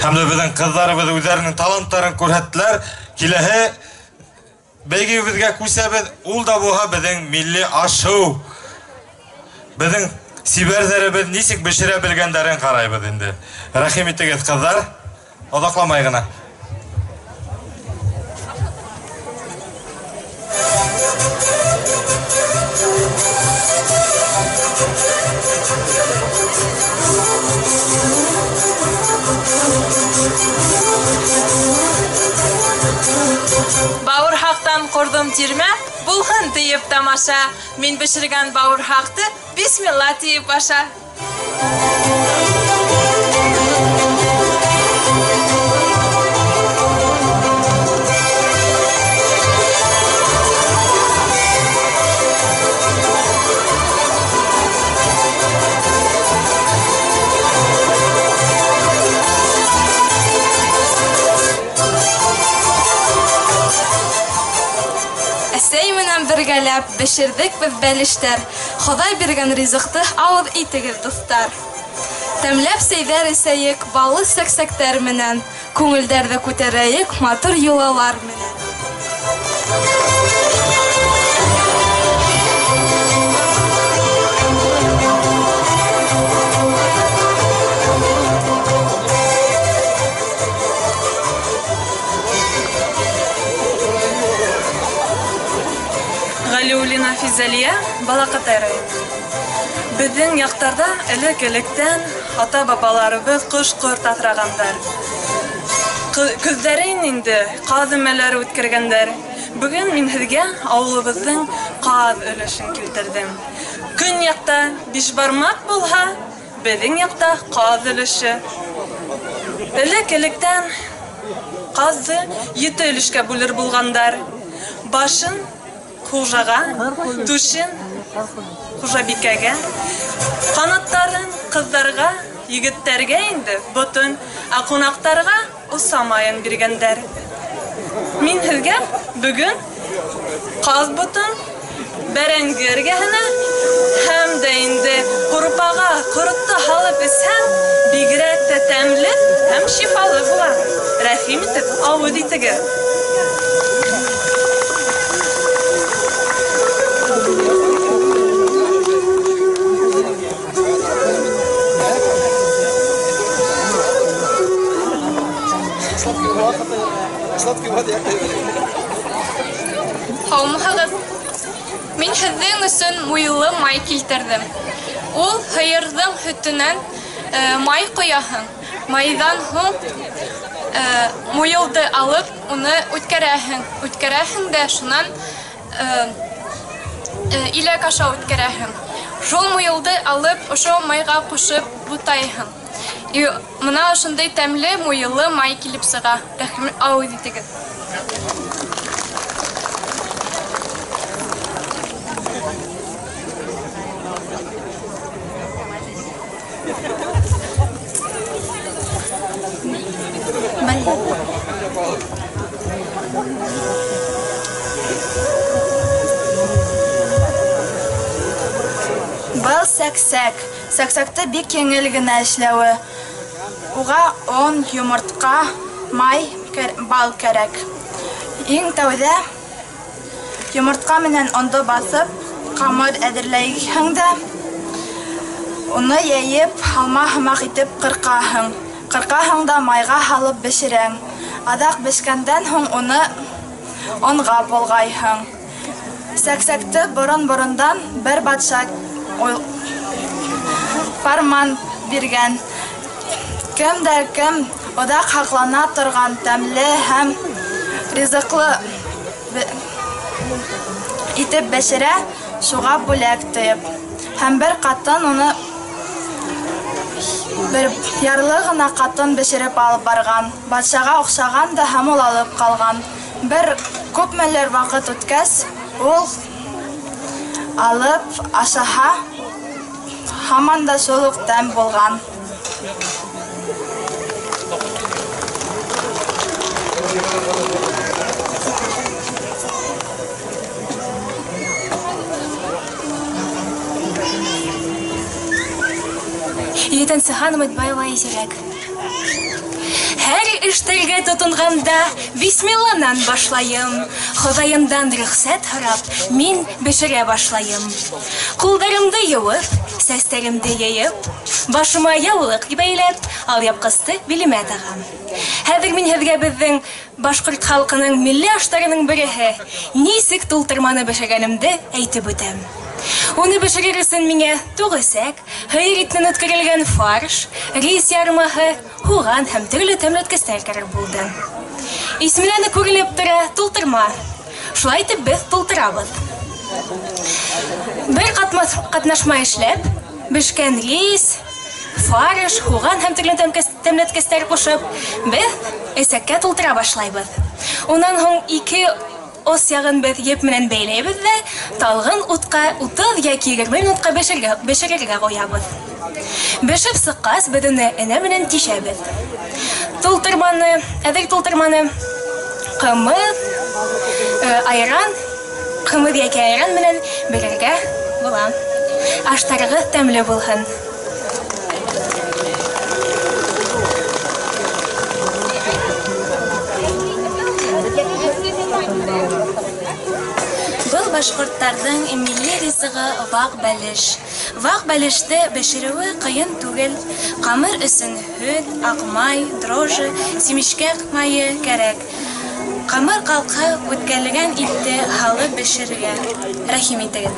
Һәм дә беҙҙең ҡыҙҙарыбыҙ үҙҙәренең таланттарын күрһәттеләр. Киләһе бәйгебеҙгә күсәбеҙ. Ул да булһа беҙҙең милли аш-һыу. Беҙҙең сибәрҙәребеҙ нисек бешерә белгәндәрен ҡарайбыҙ инде. Рәхим итегеҙ, ҡыҙҙар. Оҙаҡламай ғына. Бауырһаҡтан ҡорҙом тирмә, булһын тейеп тамаша. Мин бешергән бауырһаҡты бисмилла тейеп аша. Бергәләп бешерҙек беҙ бәлештәр. Хоҙай биргән ризыҡты ауыҙ итегеҙ, дуҫтар. Тәмләп сәйҙәр эсәйек, баллы сәксәктәр менән. Күңелдәрҙе күтәрәйек матур йолалар менән. Ғәлиуллина Физәлиә, Балаҡатай районы. Беҙҙең яҡтарҙа элек-электән ата-бабаларыбыҙ ҡош-ҡорт аҫрағандар. Көҙҙәрен инде ҡаҙ өмәләре үткәргәндәр. Бөгөн мин һеҙгә ауылыбыҙҙың ҡаҙ өлөшөн килтерҙем. Көньяҡта бишбармаҡ булһа, беҙҙең яҡта ҡаҙ өлөшө. Элек-электән ҡаҙҙы 7 өлөшкә бүлер булғандар. Башын хужаға, түшен хужабикәгә, ҡанаттарын ҡыҙҙарға, егеттәргә инде ботон, ә ҡунаҡтарға осамайын биргәндәр. Мин һеҙгә бөгөн ҡаҙ ботон, бәрәңге эргәһенә һәм дә инде һурпаға ҡоротто һалып эсһәң, бигерәк тә тәмле һәм шифалы була. Рәхим итеп ауыҙ итегеҙ. Һаумыһығыҙ! Мин һеҙҙең өсөн муйыллы май килтерҙем. Ул һыйырҙың һөтөнән май ҡояһың. Майҙан һуң муйылды алып, уны үткәрәһең. Үткәрәһең дә шунан иләк аша үткәрәһең. Шул муйылды алып, ошо майға ҡушып бутайһың. Мына ошондай тәмле муйыллы май килеп сыға. Рәхмәт, ауыҙ итегеҙ. Был сәксәк. Сәксәкте бик еңел генә эшләүе. Уға он, йомортҡа, май, бал кәрәк. Иң тәүҙә йомортҡа менән ондо баҫып, ҡамыр әҙерләйһең дә, уны йәйеп, алма һымаҡ итеп ҡырҡаһың. Ҡырҡаһың да майға һалып бешерәң. Аҙаҡ бешкәндән һуң уны онға болғайһың. Сәксәкте борон-борондан бер батша фарман биргән. Кем дә кем оҙаҡ һаҡлана торған тәмле һәм ризыҡлы итеп бешерә, шуға бүләк тейеп. Һәм бер ҡатын уны бер ярлы ғына ҡатын бешереп алып барған. Батшаға оҡшаған да һәм ул алып ҡалған. Бер күпмелер ваҡыт үткәс, ул алып ашаһа, һаман да шул уҡ тәм булған. Етенсехан Үмәтбаева Исерәк. Эштәргә тотонганда бисмилланан башлайым. Хоҙайымдан рөхсәт һорап, мин бешерә башлайым. Ҡулдарымды йыуып, сәстәремде йыйып, башыма яулыҡ бәйләп, алъяпҡысты билемә тағам. Хәҙер мин һеҙгә беҙҙең башҡорт халҡының милли аштарының береһе нисек тултырманы бешергәнемде әйтеп үтәм. Уны бешерер өсөн миңә туғысәк, һыйыр итенән үткәрелгән фарш, рис ярмаһы, һуған һәм төрлө тәмләткестәр кәрәк булды. Исеменән күренеп тора тултырма. Шулай итеп беҙ тултырабыҙ. Бер ҡатнашма эшләп, бешкән рис, фарш, һуған һәм төрлө тәмләткестәр ҡушып, беҙ эсәккә тултыра башлайбыҙ. Унан һуң ике ос яғын беҙ еп менән бәйләйбеҙ ҙә талғын утҡа 30 йәки 20 минутҡа бешерергә ҡуябыҙ. Бешеп сыҡҡас, беҙ уны энә менән тишәбеҙ. Тултырманы, әҙер тултырманы ҡымыҙ, айран, ҡымыҙ йәки айран менән бирергә була. Аштарығыҙ тәмле булһын. Был башҡорттарҙың милли ризығы ваҡ бәлеш. Ваҡ бәлеште бешереүе ҡыйын түгел. Ҡамыр өсөн һөт, аҡмай, дрожжи, симешкә майы кәрәк. Ҡамыр ҡалҡһа, үткәрелгән итте һалып бешерергә. Рәхим итегеҙ.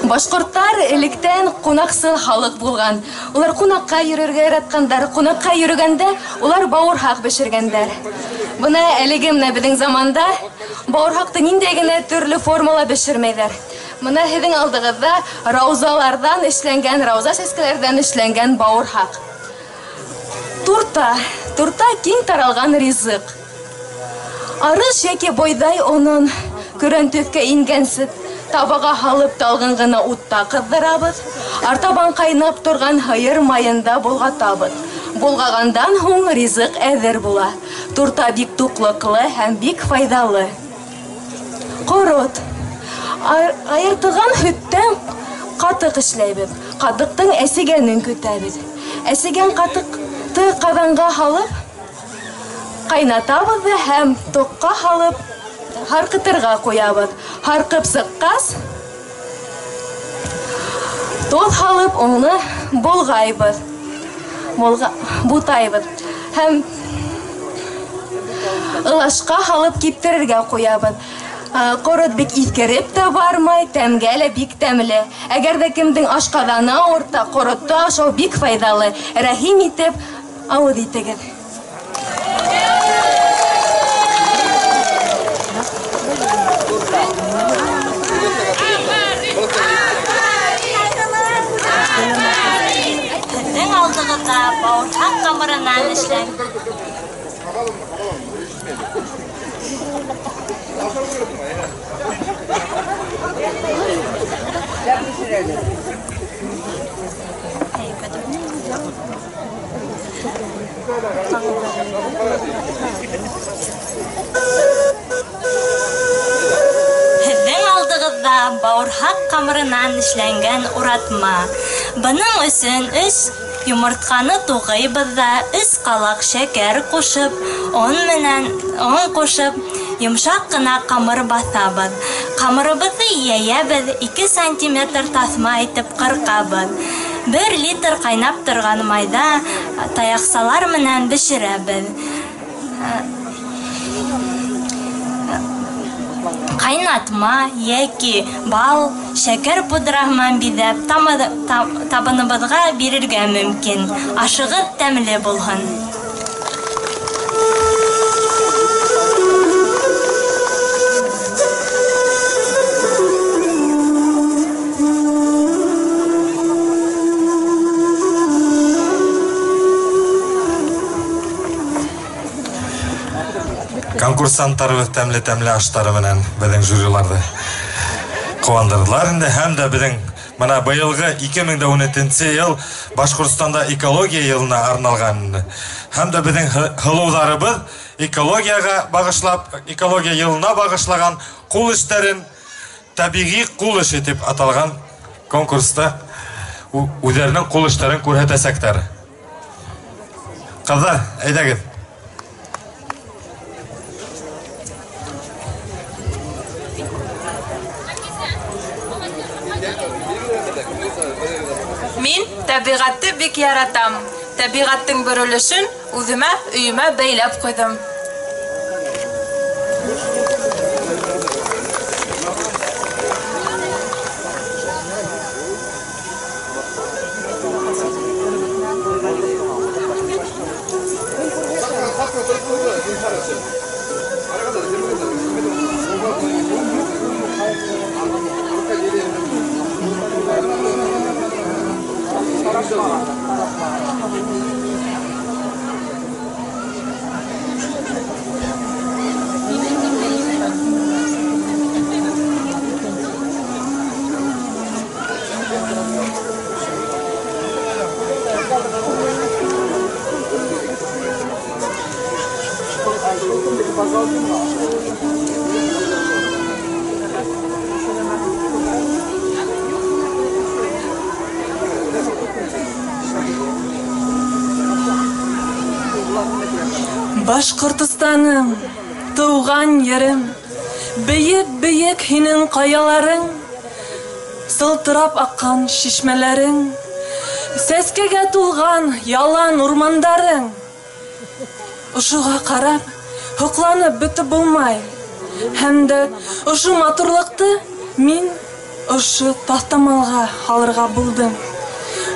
Башҡорттар электән ҡунаҡсыл халыҡ булған. Улар ҡунаҡҡа йөрөргә яратҡандар. Ҡунаҡҡа йөрөгәндә улар бауырһаҡ бешергәндәр. Бына әлеге менә беҙҙең заманда бауырһаҡты ниндәй генә төрлө формала бешермәйҙәр. Бына һеҙҙең алдығыҙҙа раузаларҙан эшләнгән, рауза сәскәләрҙән эшләнгән бауырһаҡ. Турта, турта киң таралған ризыҡ. Арыш йәки бойҙай онон көрән төҫкә ингәнсе табаға һалып талғын ғына утта ҡыҙҙырабыҙ. Артабан ҡайнап торған һыйыр майында болғатабыҙ. Болғағандан һуң ризыҡ әҙер була. Турта бик туҡлыҡлы һәм бик файҙалы. Ҡорот. Айыртылған һөттән ҡатыҡ эшләйбеҙ. Ҡатыҡтың әсегәнен көтәбеҙ. Әсегән ҡатыҡты ҡаҙанға һалып ҡайнатабыҙ ҙа һәм тоҡҡа һалып һарҡытырға ҡуябыҙ. Һарҡып сыҡҡас, тоҙ һалып уны болғайбыҙ, бутайбыҙ һәм ылашҡа һалып киптерергә ҡуябыҙ. Ҡорот бик иҫкереп тә бармай, тәмгә лә бик тәмле. Әгәр ҙә кемдең ашҡаҙаны ауыртһа, ҡоротто ашау бик файҙалы. Рәхим итеп ауыҙ итегеҙ. Һеҙҙең алдығыҙҙа бауырһаҡ ҡамырынан эшләнгән Һеҙҙең алдығыҙҙа бауырһаҡ ҡамырынан эшләнгән уратма. Бының өсөн 3 йомортҡаны туғыйбыҙ ҙа 3 ҡалаҡ шәкәр ҡушып, он менән он ҡушып, йомшаҡ ҡына ҡамыр баҫабыҙ. Ҡамырыбыҙҙы йәйәбеҙ, 2 сантиметр таҫма итеп ҡырҡабыҙ. 1 литр ҡайнап торған майҙа таяҡсалар менән бешерәбеҙ. Ҡайнатма йәки бал, шәкәр пудраһы менән биҙәп табыныбыҙға бирергә мөмкин. Ашығыҙ тәмле булһын. Конкурсанттарыбыҙ тәмле-тәмле аштары менән беҙҙең жюриларҙы ҡыуандырҙылар инде, һәм дә беҙҙең Мына быйылғы 2017 йыл Башҡортостанда экология йылына арналған. Һәм дә беҙҙең һылыуҙарыбыҙ экологияға бағышлап, экология йылына бағышлаған ҡул эштәрен тәбиғи ҡул эше тип аталған конкурста үҙҙәренең ҡул эштәрен күрһәтәсәктәр. Ҡыҙҙар, әйҙәгеҙ. Мин тәбиғәтте бик яратам. Тәбиғәттең бер өлөшөн үҙемә, өйөмә бәйләп ҡуйҙым. Башҡортостаным, тыуған ерем, бейек-бейек һинең ҡаяларың, сылтырап аҡҡан шишмәләрең, сәскәгә тулған ялан урмандарың. Ошоға ҡарап, һоҡланып бөтөп булмай. Һәм дә ошо матурлыҡты мин ошо таҫтамалға һалырға булдым.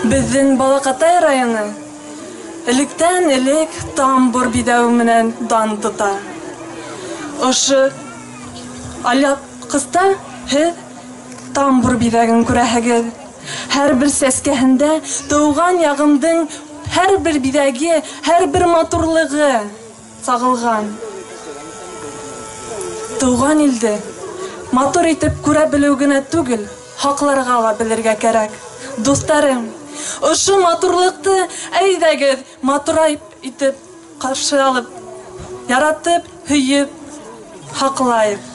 Беҙҙең Балаҡатай районы электән элек тамбур биҙәүе менән дан тота. Ошо алъяпҡыста һеҙ тамбур биҙәген күрәһегеҙ. Һәр бер сәскәһендә тыуған яғымдың һәр бер биҙәге, һәр бер матурлығы сағылған. Тыуған илде матур итеп күрә белеү генә түгел, һаҡларға ла белергә кәрәк. Дуҫтарым, ошо матурлыҡты әйҙәгеҙ матурайып итеп ҡаршы алып, яратып, һөйөп, һаҡлайыҡ.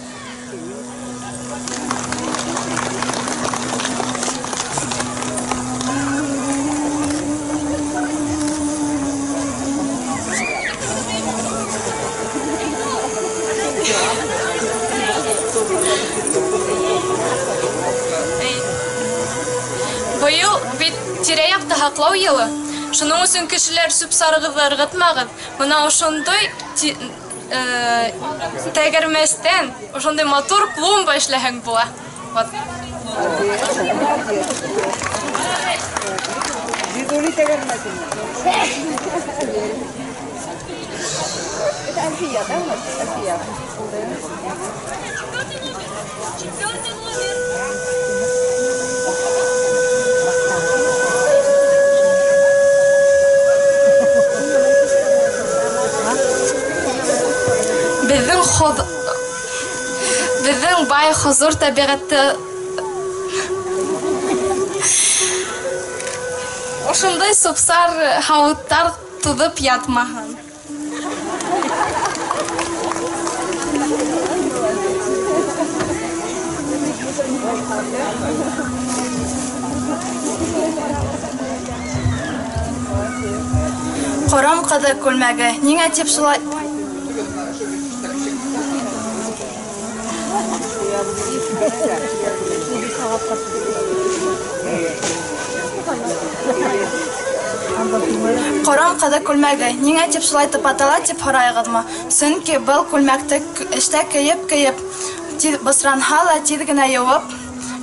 Быйыл бит тирә-яҡты һаҡлау йылы. Шуның өсөн кешеләр сүп-сарығыҙҙы ырғытмағыҙ. Бына ошондай тәгәрмәстән ошондай матур клумба эшләһәң була. Вот. Это Альфия, да, у нас? Альфия. Беҙҙең бай хозур тәбиғәтте ошондай сүп-сар һауыттар туҙып ятмаһын. Ҡором ҡыҙы күлмәге. Ниңә тип шулай? Ҡором ҡыҙы күлмәге. Ниңә тип шулай тип атала тип һорайығыҙмы? Сөнки был күлмәкте эштә кейеп-кейеп, тиҙ бысранһа ла тиҙ генә йыуып,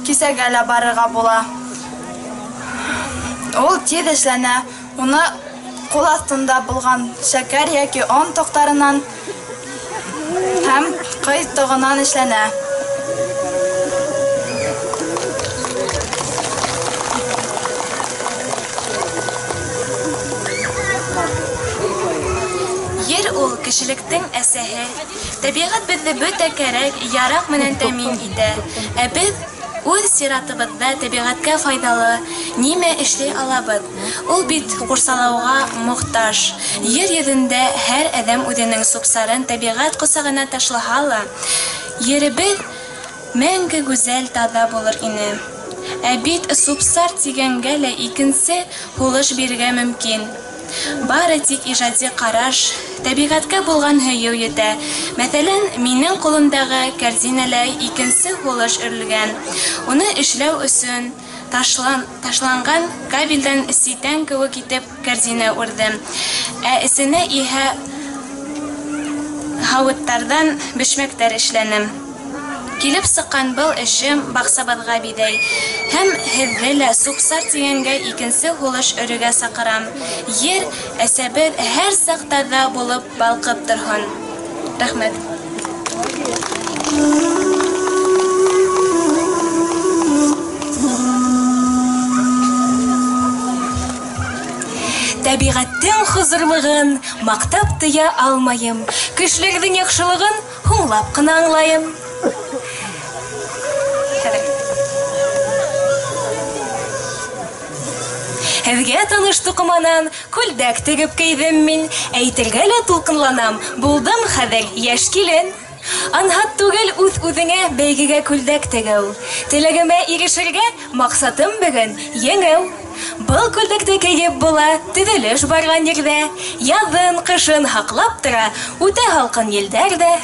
кисәгә лә барырға була. Ул тиҙ эшләнә. Уны ҡул аҫтында булған шәкәр йәки он тоҡтарынан һәм ҡый тоғонан эшләнә. Ер ул кешелектең әсәһе. Тәбиғәт беҙҙе бөтә кәрәк, яраҡ менән тәьмин итә. Ә беҙ Үҙ сиратыбыҙҙа тәбиғәткә файҙалы нимә эшләй алабыҙ? Ул бит ҡурсалауға мохтаж. Ер йөҙөндә һәр әҙәм үҙенең сүп-сарын тәбиғәт ҡосағына ташлаһа ла, еребеҙ мәңге гүзәл, таҙа булыр ине. Ә бит сүп-сар тигәнгә лә икенсе һулыш бирергә мөмкин. Бары тик ижади ҡараш, тәбиғәткә булған һөйөү етә. Мәҫәлән, минең ҡулымдағы кәрзинәлә икенсе һулыш өрөлгән. Уны эшләү өсөн ташланған кабелдән ситән кеүек итеп кәрзинә үрҙем. Ә эсенә иһә һауыттарҙан бешмәктәр эшләнем. Килеп сыҡҡан был эшем баҡсабыҙға биҙәй. Һәм һеҙҙе лә сүп-сар тигәнгә икенсе һулыш өрөгә саҡырам. Ер әсәбеҙ һәр саҡ таҙа булып балҡып торһон. Рәхмәт. Тәбиғәттең хозурлығын маҡтап тыя алмайым. Кешеләрҙең яҡшылығын һуңлап ҡына аңлайым. Һеҙгә таныш туҡыманан күлдәк тегеп кейҙем мин. Әйтергә лә тулҡынланам, булдым хәҙер йәш килен. Анһат түгел үҙ-үҙеңә бәйгегә күлдәк тегеү. Теләгемә ирешергә маҡсатым бөгөн еңеү. Был күлдәкте кейеп була төҙөлөш барған ерҙә. Яҙын, ҡышын һаҡлап тора үтә һалҡын елдәр ҙә.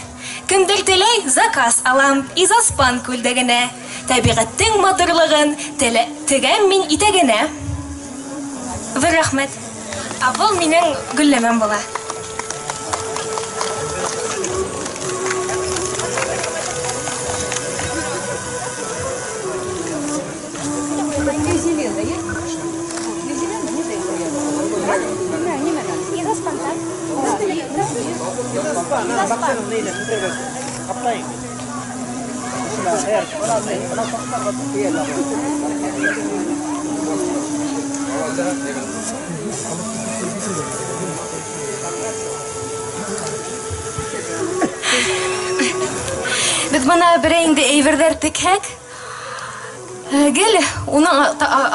Кемдер теләй, заказ алам изоспан күлдәгенә. Тәбиғәттең матурлығын тегәм мин итәгенә. Ҙур рәхмәт. Ә был минең гөлләмәм була. Беҙ бына берәй инде әйберҙәр текһәк, гел уның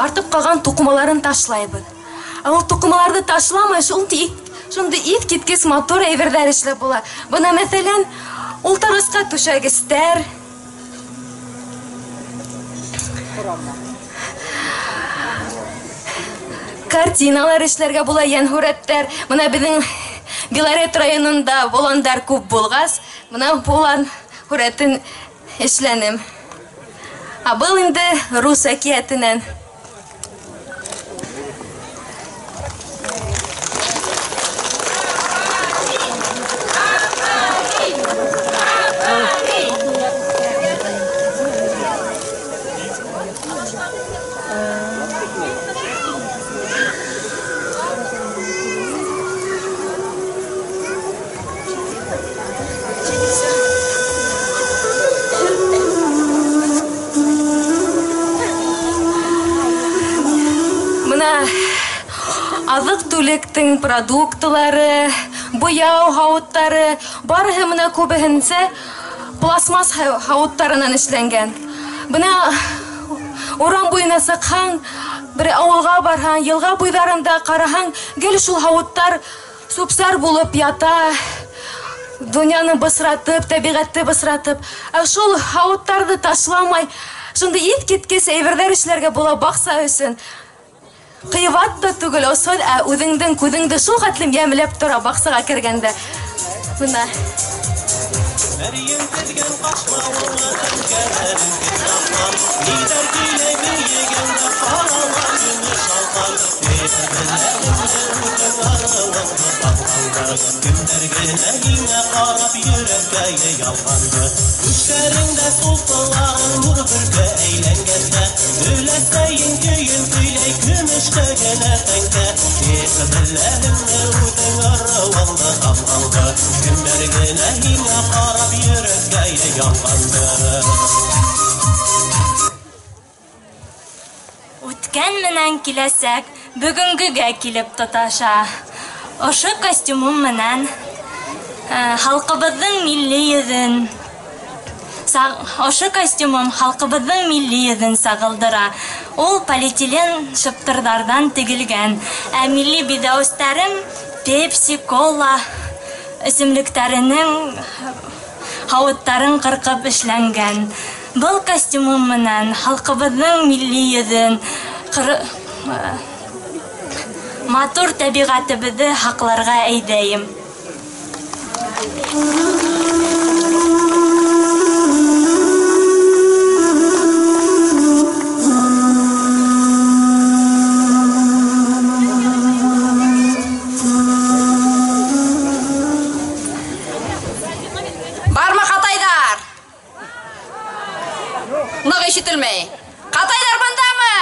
артып ҡалған туҡымаларын ташлайбыҙ. Ә ул туҡымаларҙы ташламай, шундай иҫ киткес матур әйберҙәр эшләп була. Бына, мәҫәлән, ултырғысҡа түшәгестәр. Картиналар эшләргә була, йәнһүрәттәр. Бына беҙҙең Белорет районында боландар күп булғас, бына болан һүрәтен эшләнем. Ә был инде рус әкиәтенән. Аҙыҡ-түлектең продуктлары, буяу һауыттары, барыһы мына күбеһенсә пластмасс һауыттарынан эшләнгән. Бына урам буйына сыҡһаң, бер ауылға барһаң, йылға буйҙарында ҡараһаң, гел шул һауыттар сүп-сар булып ята, донъяны бысратып, тәбиғәтте бысратып. Ә шул һауыттарҙы ташламай, шундай иҫ киткес әйберҙәр эшләргә була баҡса өсөн. Ҡыйбат та түгел, осһоҙ, ә үҙеңдең күҙеңде шул хәтлем йәмләп тора баҡсаға кергәндә. Бына. Үткән менән киләсәк бөгөнгөгә килеп тоташа. Ошо костюмым менән халҡыбыҙҙың милли йөҙөн, Ошо костюмым халҡыбыҙҙың милли йөҙөн сағылдыра. Ул полиэтилен шыптырҙарҙан тегелгән. Ә милли биҙәүестәрем пепси, кола эсемлектәренең һауыттарын ҡырҡып эшләнгән. Был костюмым менән халҡыбыҙҙың милли йөҙөн, матур тәбиғәтебеҙҙе һаҡларға әйҙәйем. Бармы ҡатайҙар? Ныҡ ишетелмәй. Ҡатайҙар бындамы?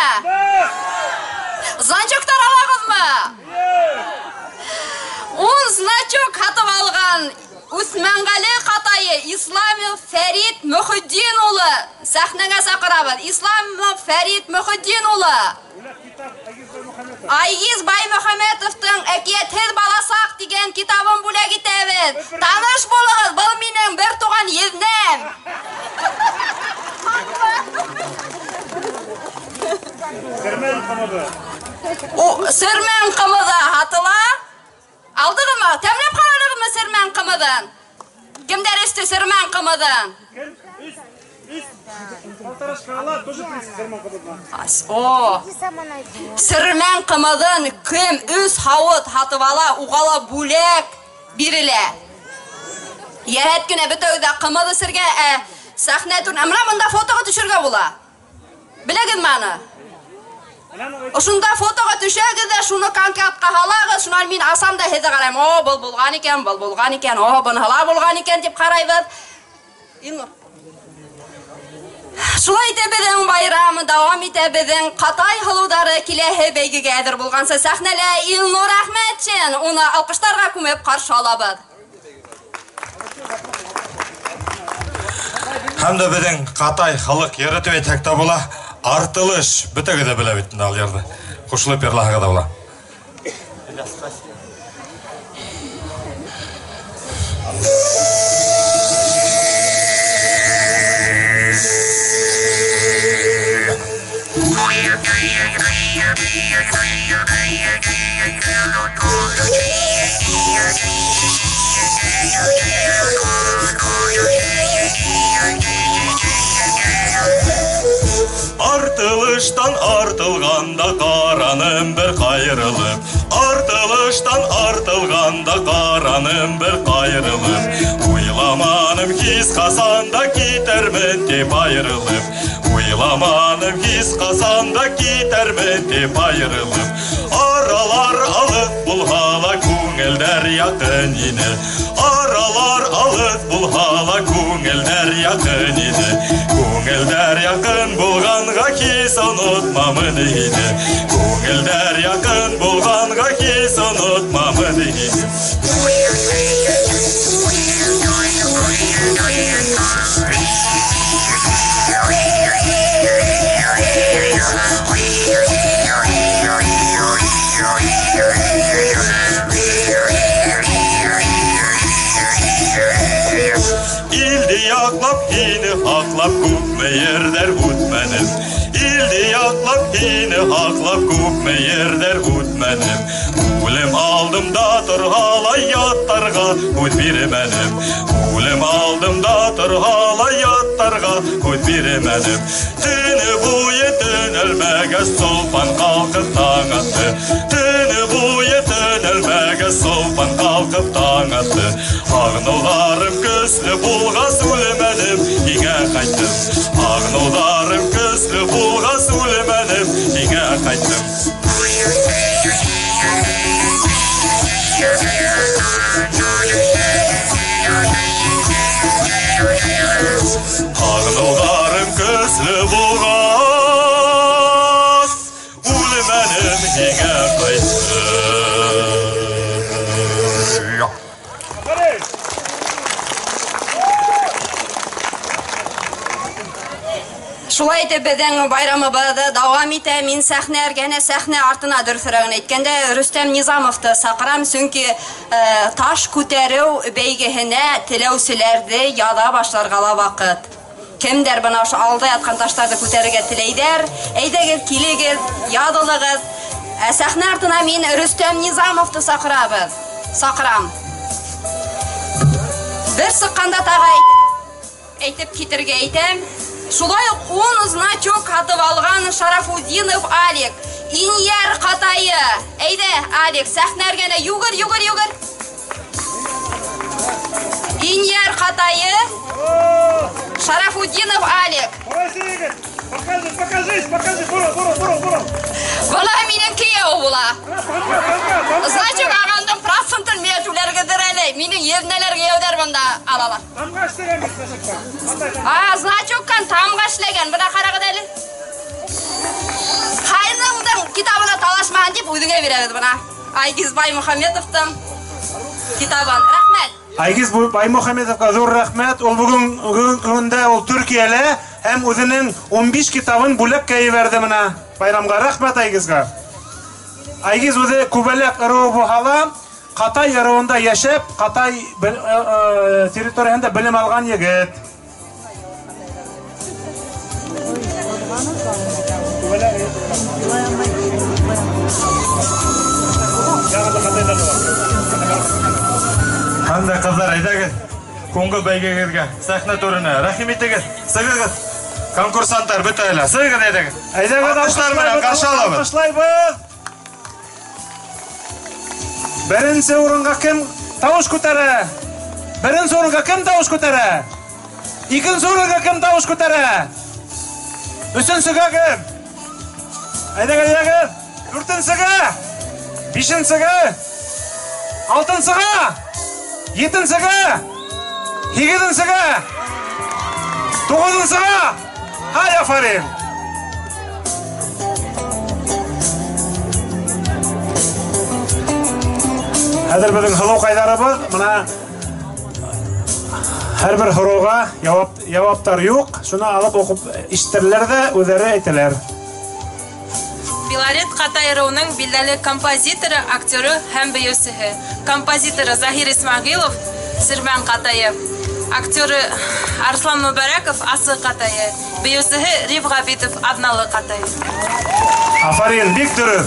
Значоктар алағыҙмы? 10 значок һатып алған Үҫмәнғәле ҡатайы Исламов Фәрит Мөхетдин улы сәхнәгә саҡырабыҙ. Исламов Фәрит Мөхетдин улы. Айгиз Баймөхәмәтовтың Әкиәтһеҙ баласаҡ тигән китабын бүләк итәбеҙ. Таныш булығыҙ, был минең бер туған еҙнәм. Сөрмән ҡымыҙы. Сөрмән ҡымыҙы һатыла. Алдығыҙмы? Тәмләп ҡаранығыҙмы сөрмән ҡымыҙын? Кемдәр эсте сөрмән ҡымыҙын? Сөрмән ҡымыҙын кем 3 һауыт һатып ала, уға ла бүләк бирелә. Йәһәт кенә бөтәү ҙә ҡымыҙ эсергә, ә сәхнә түренә. Мына бында фотоға төшөргә була. Беләгеҙме аны? Ошонда фотоға төшәгеҙ ҙә, шуны конкретҡа һалағыҙ, шунан мин асам да һеҙҙе ҡарайым. О, был булған икән, был булған икән, о, быныһы ла булған икән тип ҡарайбыҙ. Илнур. Шулай итә беҙҙең байрам дауам итә, беҙҙең ҡатай һылыуҙары киләһе бәйгегә әҙер булғанса сәхнәлә Илнур Әхмәтшин, уны алҡыштарға күмеп ҡаршы алабыҙ. Һәм дә беҙҙең ҡатай халыҡ йыры тип әйтһәк тә була. Артылыш, бөтәгеҙ ҙә белә бит инде ал йырҙы. Ҡушылып йырлаһағыҙ ҙа була. Артылыштан артылғанда ҡараным бер ҡайырылып, артылыштан артылғанда ҡараным бер ҡайырылып, уйламаным һис ҡасан да китермен тип айырылып, уйламаным һис ҡасан да китермен тип айырылып. Аралар алыҫ булһа ла күңелдәр яҡын ине, аралар алыҫ булһа ла күңелдәр яҡын ине, күңелдәр яҡын булғанға һис онотмамын ине, күңелдәр яҡын булғанға һис онотмамын ине. Илде яҡлап, һине һаҡлап, күпме ерҙәр үтмәнем. Илде яҡлап, һине һаҡлап, күпме ерҙәр үтмәнем. Үлем алдымда торһа ла яттарға һүҙ бирмәнем. Үлем алдымда торһа ла яттарға һүҙ бирмәнем. Төнө буйы төнәлмәгәс Солпан ҡалҡып таң атты. Төнө буйы төнәлмәгәс Солпан ҡалҡып таң атты. Һағыныуҙарым көслө булғас үлмәнем, һиңә ҡайттым. Һағыныуҙарым көслө булғас үлмәнем, һиңә ҡайттым. Һағыныуҙарым көслө булғас үлмәнем, һиңә ҡайттым. Шулай итеп беҙҙең байрамыбыҙ дауам итә. Мин сәхнә эргәһенә, сәхнә артына дөрөҫөрәген әйткәндә Рөстәм Низамовты саҡырам, сөнки таш күтәреү бәйгеһенә теләүселәрҙе яҙа башларға ла ваҡыт. Кемдәр бына ошо алда ятҡан таштарҙы күтәрергә теләйҙәр, әйҙәгеҙ, килегеҙ, яҙылығыҙ. Сәхнә артына мин Рөстәм Низамовты саҡырабыҙ. Саҡырам. Бер сыҡҡанда тағы әйтеп китергә әйтәм. Шулай уҡ 10 значок һатып алған Шарафуддинов Алик, Инйәр ҡатайы. Әйҙә, Алик, сәхнә эргәнә йүгер, йүгер, йүгер. Инйәр ҡатайы, Шарафуддинов Алик. Покажи, покажись, покажи, бурыл, бурыл, бурыл, бурыл. Була минең кейәү була. Значок ағандың процентын миңә түләргеҙҙер әле. Минең еҙнәләр, кейәүҙәр бында алалар. Тамға эшләгән бит значоктан. А, значоктан тамға эшләгән. Бына ҡарағыҙ әле. Ҡайныңдың китабына талашмаһын тип үҙеңә бирәбеҙ бына. Айгиз Баймөхәмәтовтың китабын. Рәхмәт. Айгиз Баймөхәмәтовҡа ҙур рәхмәт. Ул бөгөнгө көндә ул Төркиәлә һәм үҙенең 15 китабын бүләккә ебәрҙе бына байрамға. Рәхмәт Айгизгә. Айгиз үҙе Күбәләк ырыуы булһа ла, Ҡатай ырыуында йәшәп, Ҡатай территорияһында белем алған егет. Һәм дә ҡыҙҙар, әйҙәгеҙ һуңғы бәйгегеҙгә, сәхнә түренә. Рәхим итегеҙ, сығығыҙ. Конкурсанттар бөтәһе лә, сығығыҙ, әйҙәгеҙ. Әйҙәгеҙ, Алҡыштар менән ҡаршы алабыҙ. Алҡышлайбыҙ. Беренсе урынға кем тауыш күтәрә? Беренсе урынға кем тауыш күтәрә? Икенсе урынға кем тауыш күтәрә? Өсөнсөгә кем? Әйҙәгеҙ, әйҙәгеҙ. Дүртенсегә? Бишенсегә? Алтынсыға? Етенсегә? Һигеҙенсегә? Туғыҙынсыға? Һай, афарин! Хәҙер беҙҙең һылыуҡайҙарыбыҙ бына һәр бер һорауға яуаптар юҡ, шуны алып уҡып ишетерләр ҙә үҙҙәре әйтәләр. Белорет Ҡатай ырыуының билдәле композиторы, актеры һәм бейеүсеһе. Композиторы Заһир Исмәғилов, Сирмән Ҡатайы. Актеры Арслан Мөбәрәков, Асы Ҡатайы. Бейеүсеһе Риф Ғәбитов, Аҙналы Ҡатайы. Афарин, бик дөрөҫ.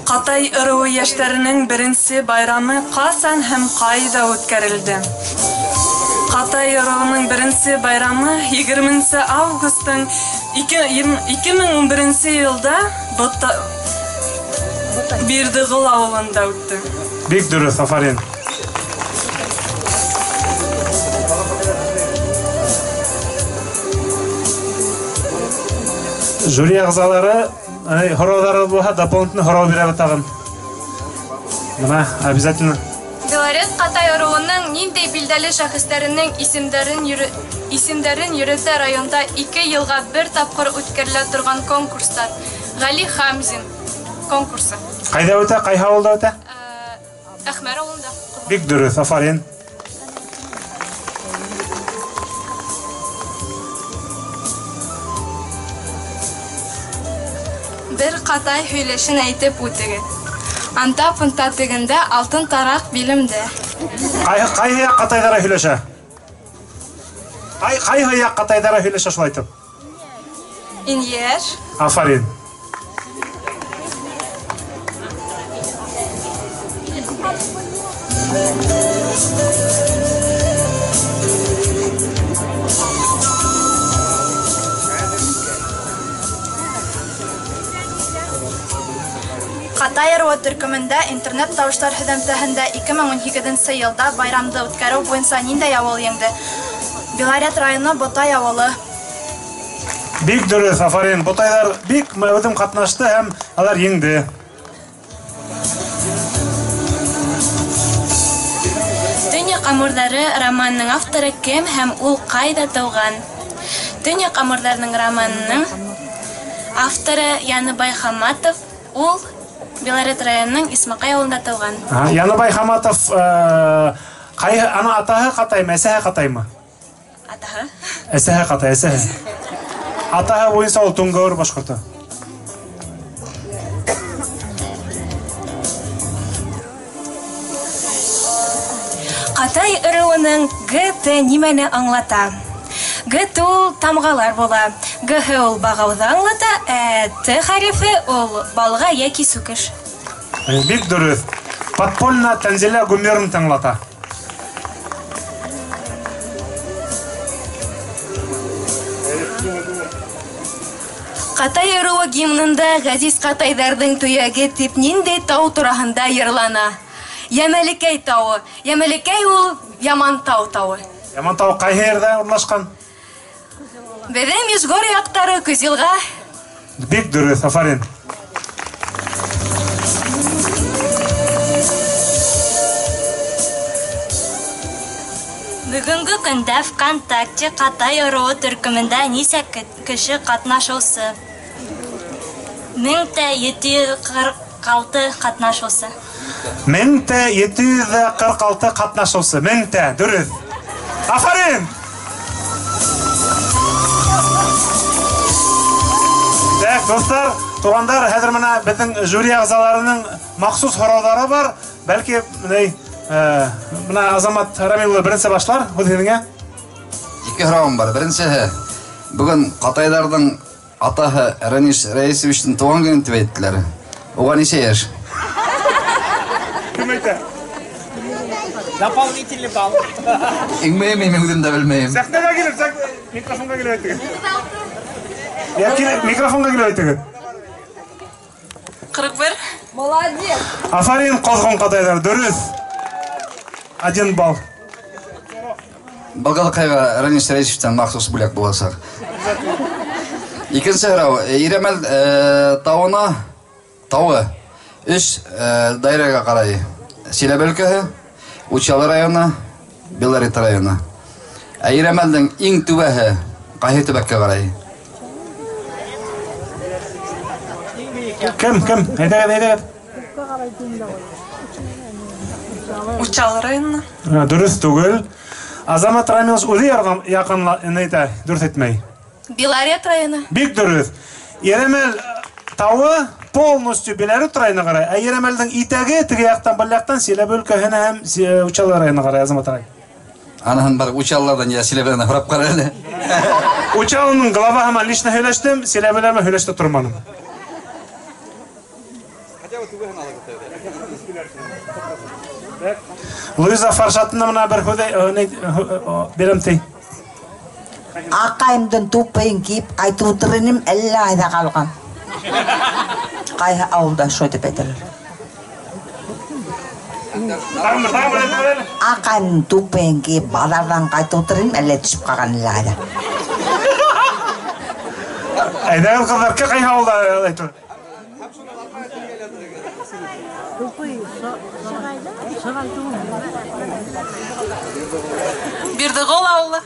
Ҡатай ырыуы йәштәренең беренсе байрамы ҡасан һәм ҡайҙа үткәрелде? Ҡатай ырыуының беренсе байрамы егерменсе августтың 2011 йылда Бирҙеғол ауылында үтте. Бик дөрөҫ, афарин. Жюри ағзалары, һорауҙары булһа, дополнительно һорау бирәбеҙ тағын. Бына, обязательно. Белорет Ҡатай ырыуының ниндәй билдәле шәхестәренең исемдәрен йөрөтә районда 2 йылға бер тапҡыр үткәрелә торған конкурстар. Ғәли Хамзин конкурсы. Ҡайҙа үтә? Ҡайһы ауылда үтә? Әхмәр ауылында. Бик дөрөҫ, афарин. Бер ҡатай һөйләшен әйтеп үтегеҙ. Анта-пынта тегендә алтын тараҡ билемдә. Ҡайһы яҡ ҡатайҙары һөйләшә? Ҡайһы яҡ ҡатайҙары һөйләшә шулай итеп? Инйәр. Афарин. Ҡатай ырыуы төркөмөндә интернет тауыштар һөҙөмтәһендә 2018 йылда байрамды үткәреү буйынса ниндәй ауыл еңде? Белорет районы Ботай ауылы. Бик дөрөҫ, афарин. Ботайҙар бик мәүҙем ҡатнашты һәм алар еңде. Төньяҡ амурҙары романының авторы кем һәм ул ҡайҙа тыуған? Төньяҡ амурҙарының романының авторы Яныбай Хаматов, ул Белорет районының Исмаҡай ауылында тыуған. Яныбай Хаматов, ана атаһы ҡатаймы, әсәһе ҡатаймы? Атаһы. Әсәһе ҡатай, әсәһе. Атаһы буйынса ул Түңгәүер башҡорто. Ҡатай ырыуының ГТ нимәне аңлата? ГТ ул тамғалар була. ГХ ул бағауҙы аңлата, ә Т хәрефе ул балға йәки сүкеш. Бик дөрөҫ. Подпольно Тәнзилә Гомеровна аңлата. Ҡатай ырыуы гимнында ғәзиз ҡатайҙарҙың төйәге тип ниндәй тау тураһында йырлана? Йәмәлекәй тауы. Йәмәлекәй ул Ямантау тауы. Ямантау ҡайһы ерҙә урынлашҡан? Беҙҙең Межгорье яҡтары, Көҙйылға. Бик дөрөҫ, афарин. Бөгөнгө көндә ВКонтакте Ҡатай ырыуы төркөмөндә нисә кеше ҡатнашыусы? 1746 ҡатнашыусы. 1746 ҡатнашыусы. Меңтә, дөрөҫ. Афарин! Так, дуҫтар, туғандар, хәҙер мына беҙҙең жюри ағзаларының махсус һорауҙары бар. Бәлки, мына Азамат Рамил улы беренсе башлар, һүҙ һеҙгә. Ике һорауым бар. Беренсеһе, бөгөн ҡатайҙарҙың атаһы Рәнис Рәисовичтың тыуған көнөн тип әйттеләр. Уға нисә йәш? Кем әйтә? Дополнительный балл. Иң мөһиме, мин үҙем дә белмәйем. Сәхнәгә килеп, микрофонға килеп әйтегеҙ. Я килеп, микрофонға килеп әйтегеҙ. 41. Молодец. Афарин, ҡоҙғон ҡатайҙар, дөрөҫ. 1 балл. Балғалыҡайға Рәнис Рәисовичтан махсус бүләк буласаҡ. Икенсе һорау, Ирәмәл тауына, тауы өс даирәгә ҡарай. Силәбе өлкәһе, Учалы районы, Белорет районы. Ә Ирәмәлдең иң түбәһе ҡайһы төбәккә ҡарай? Кем, кем? Әйҙәгеҙ, әйҙәгеҙ. Учалы районы. Дөрөҫ түгел. Азамат Рамилович үҙе яҡын әйтә, дөрөҫ әйтмәй. Белорет районы. Бик дөрөҫ. Ирәмәл тауы полностью Белорет районына ҡарай, ә Ирәмәлдең итәге теге яҡтан, был яҡтан Силәбе өлкәһенә һәм Учалы районына ҡарай, Азамат ағай. Аныһын бар Учалыларҙан йә Силәбеләрҙән һорап ҡара әле. Учалының глава һәм лично һөйләштем, Силәбеләр менән һөйләштә торманым. Луиза Фаршатына мына бер һүҙ бирәм ти. Аҡайымдың тупайын кейеп ҡайтып ултыр инем, әллә ҡайҙа ҡалған. Ҡайһы ауылда шулай тип әйтәләр. Аҡайымдың тупайын кейеп баҙарҙан ҡайтып ултыр инем, әллә төшөп ҡалған әллә ҡайҙа. Әйҙәгеҙ, ҡыҙҙар, ҡайһы ауылда әйтер? Бирҙеғол ауылы.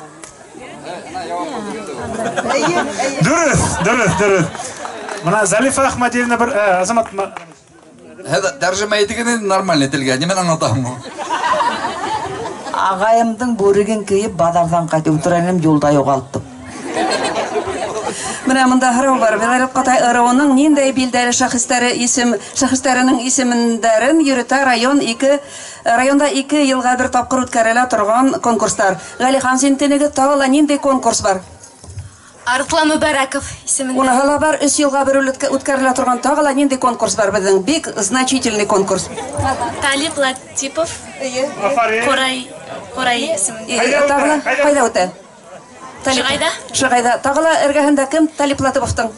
Дөрөҫ, дөрөҫ, дөрөҫ. Мына Залифа Ахмадиевна бер, Азамат Һеҙ тәржемә итегеҙ инде нормальный телгә, нимәне аңлатаһың? Ағайымдың бүреген кейеп баҙарҙан ҡайтып ултыра инем, юлда юғалттым. Менә монда һорау бар. Белорет Ҡатай ырыуының ниндәй билдәле шәхестәре исем, шәхестәренең исемдәрен йөрөтә район ике, районда 2 йылға бер тапҡыр үткәрелә торған конкурстар. Ғәли Хамзин тинегеҙ, тағы ла ниндәй конкурс бар? Арыҫлан Мөбәрәков исемендә. Уныһы ла бар, 3 йылға бер үткәрелә торған тағы ла ниндәй конкурс бар беҙҙең? Бик значительный конкурс. Талип Латипов. Эйе. Ҡурай, Ҡурай исемендә. Эйе, тағы ла ҡайҙа үтә? Шығайҙа. Шығайҙа. Тағы ла эргәһендә кем Талип Латиповтың?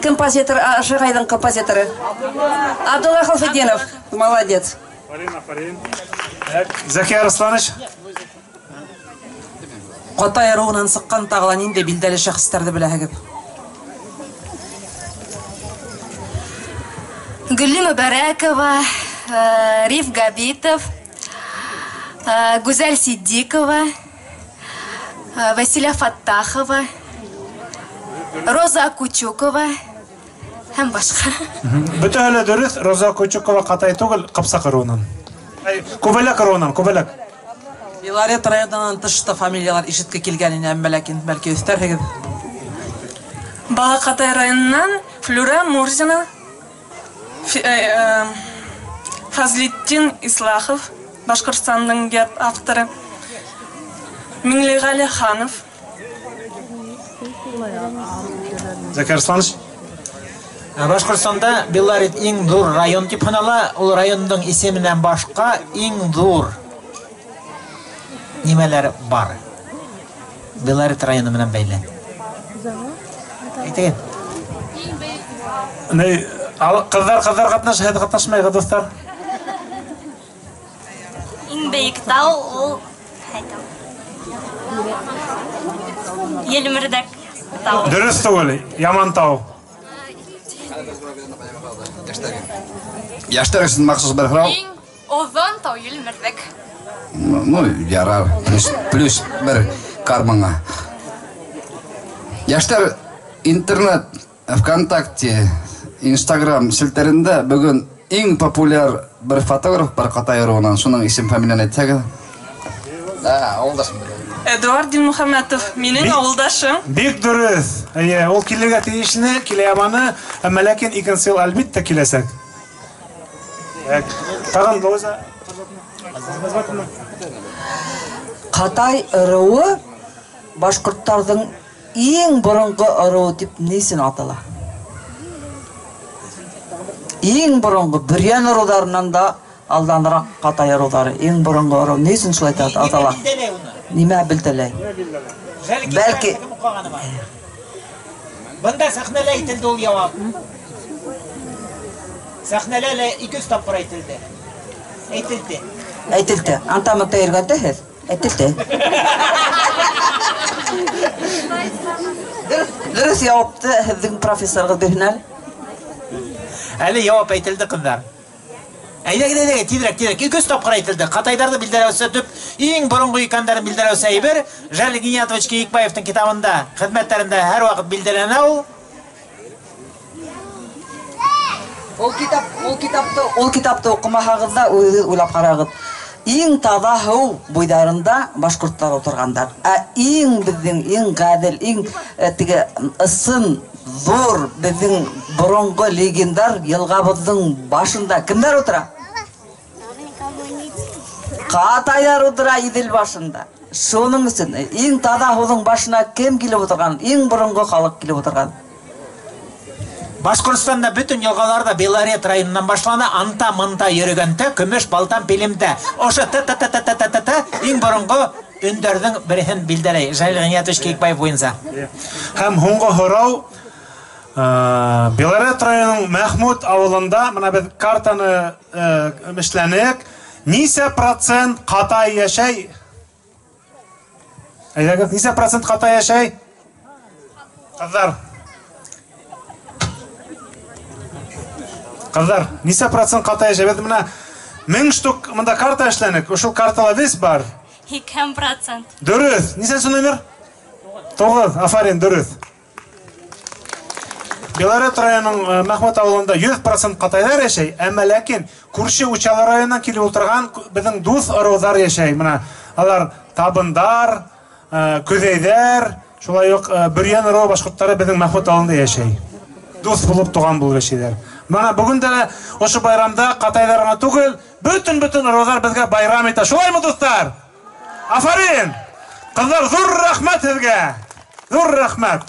Композитор, Шығайҙың композиторы. Абдулла Халфетдинов. Молодец. Афарин, афарин. Зәки Арысланович. Ҡатай ырыуынан сыҡҡан тағы ла ниндәй билдәле шәхестәрҙе беләһегеҙ? Гөлли Мөбәрәкова, Риф Габитов, Гүзәл Сиддикова, Василя Фаттахова, Роза Кучукова һәм башҡа. Бөтәһе лә дөрөҫ, Роза Кучукова ҡатай түгел, Ҡыпсаҡ ырыуынан. Күбәләк ырыуынан, Күбәләк. Белорет районынан тыш та фамилиялар ишетке килгән ине, әммә ләкин бәлки өҫтәрһегеҙ. Балаҡатай районынан Флюра Мурзина, Фазлетдин Ислахов, Башҡортостандың герб авторы, Миңлеғәле Ханов. Зәкәр Арсланович. Башҡортостанда Белорет иң ҙур район тип һанала. Ул райондың исеменән башҡа иң ҙур нимәләр бар? Белорет районы менән бәйле. Әйтегеҙ. Ҡыҙҙар ҡатнаша, һеҙ ҡатнашмайһығыҙ, дуҫтар. Иң бейек тау ул Елмерҙәк тау. Дөрөҫ түгел, Яман тау. Йәштәр өсөн махсус бер һорау. Иң оҙон тау Елмерҙәк. Ну, ярар, плюс бер кармаңа. Йәштәр интернет, ВКонтакте, Инстаграм селтәрендә бөгөн иң популяр бер фотограф бар Ҡатай ырыуынан. Шуның исем фамилияны әйтһәгеҙ. Да, ауылдашым. Эдуард Дилмөхәмәтов, минең ауылдашым. Бик дөрөҫ. Эйе, ул килергә тейешле, килә алманы, әммә ләкин икенсе йыл әлбиттә киләсәк. Тағын Луиза. Ҡатай ырыуы башҡорттарҙың иң боронғо ырыуы тип ни өсөн атала? Иң боронғо Бөрйән ырыуҙарынан да алданыраҡ Ҡатай ырыуҙары. Иң боронғо ырыу ни өсөн шулай атала? Нимә билдәләй? Бәлки бында сәхнәлә әйтелде ул яуап. Сәхнәлә лә 200 тапҡыр әйтелде. Әйтелде. Әйтелде. Антамында йөргәндә һеҙ әйтелде. Дөрөҫ яуапты һеҙҙең профессорығыҙ бирһен әле. Әле яуап әйтелде, ҡыҙҙар. Әйҙәгеҙ, әйҙәгеҙ, тиҙерәк, тиҙерәк. 200 тапҡыр әйтелде. Ҡатайҙарҙы билдәләүсе төп, иң боронғо икәндәрен билдәләүсе әйбер Жәле Гиниятович Кейекбаевтың китабында, хеҙмәттәрендә һәр ваҡыт билдәләнә ул. Ул китапты уҡымаһағыҙ ҙа үҙегеҙ уйлап ҡарағыҙ. Иң таҙа һыу буйҙарында башҡорттар ултырғандар. Ә иң беҙҙең, иң ғәҙел, иң теге ысын ҙур беҙҙең боронғо легендар йылғабыҙҙың башында кемдәр ултыра? Ҡатайҙар ултыра Иҙел башында. Шуның өсөн иң таҙа һыуҙың башына кем килеп ултырған? Иң боронғо халыҡ килеп ултырған. Башҡортостанда бөтөн йылғалар да Белорет районынан башлана, анта-мынта йөрөгәндә, көмөш балтан пилемдә. Ошо т-т-т-т-т-т-т иң боронғо өндәрҙең береһен билдәләй. Жәлил Ғиниятович Кейекбаев буйынса. Һәм һуңғы һорау, Белорет районының Мәхмүт ауылында, мына беҙ картаны эшләнек, нисә процент ҡатай йәшәй? Әйҙәгеҙ, нисә процент ҡатай йәшәй? Ҡыҙҙар. Ҡыҙҙар, нисә процент ҡатай йәшәй? Беҙ мына 1000 штук мында карта эшләнек. Ошол картала вес бар. 2%. Дөрөҫ. Нисәнсе номер? 9. Афарин, дөрөҫ. Белорет районының Мәхмүт ауылында 100% ҡатайҙар йәшәй, әммә ләкин күрше Учалы районынан килеп ултырған беҙҙең дуҫ ырыуҙар йәшәй. Мына алар табындар, көҙәйҙәр, шулай уҡ Бөрйән ырыуы башҡорттары беҙҙең Мәхмүт ауылында йәшәй. Дуҫ булып, туған булып йәшәйҙәр. Мына бөгөн дә ошо байрамда ҡатайҙар ғына түгел, бөтөн-бөтөн ырыуҙар беҙгә байрам итә. Шулаймы, дуҫтар? Афарин! Ҡыҙҙар, ҙур рәхмәт һеҙгә. Ҙур рәхмәт.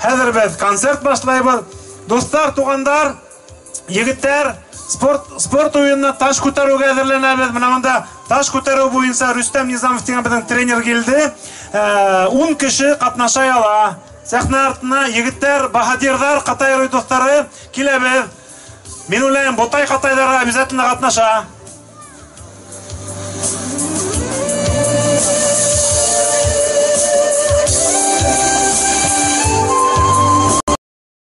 Хәҙер беҙ концерт башлайбыҙ. Дуҫтар, туғандар, егеттәр, спорт уйынына таш күтәреүгә әҙерләнәбеҙ. Мына бында таш күтәреү буйынса Рөстәм Низамов тигән беҙҙең тренер килде. 10 кеше ҡатнаша ала. Сәхнә артына егеттәр, баһадирҙар, ҡатай ырыуы дуҫтары киләбеҙ. Мин уйлайым, Ботай ҡатайҙары обязательно ҡатнаша.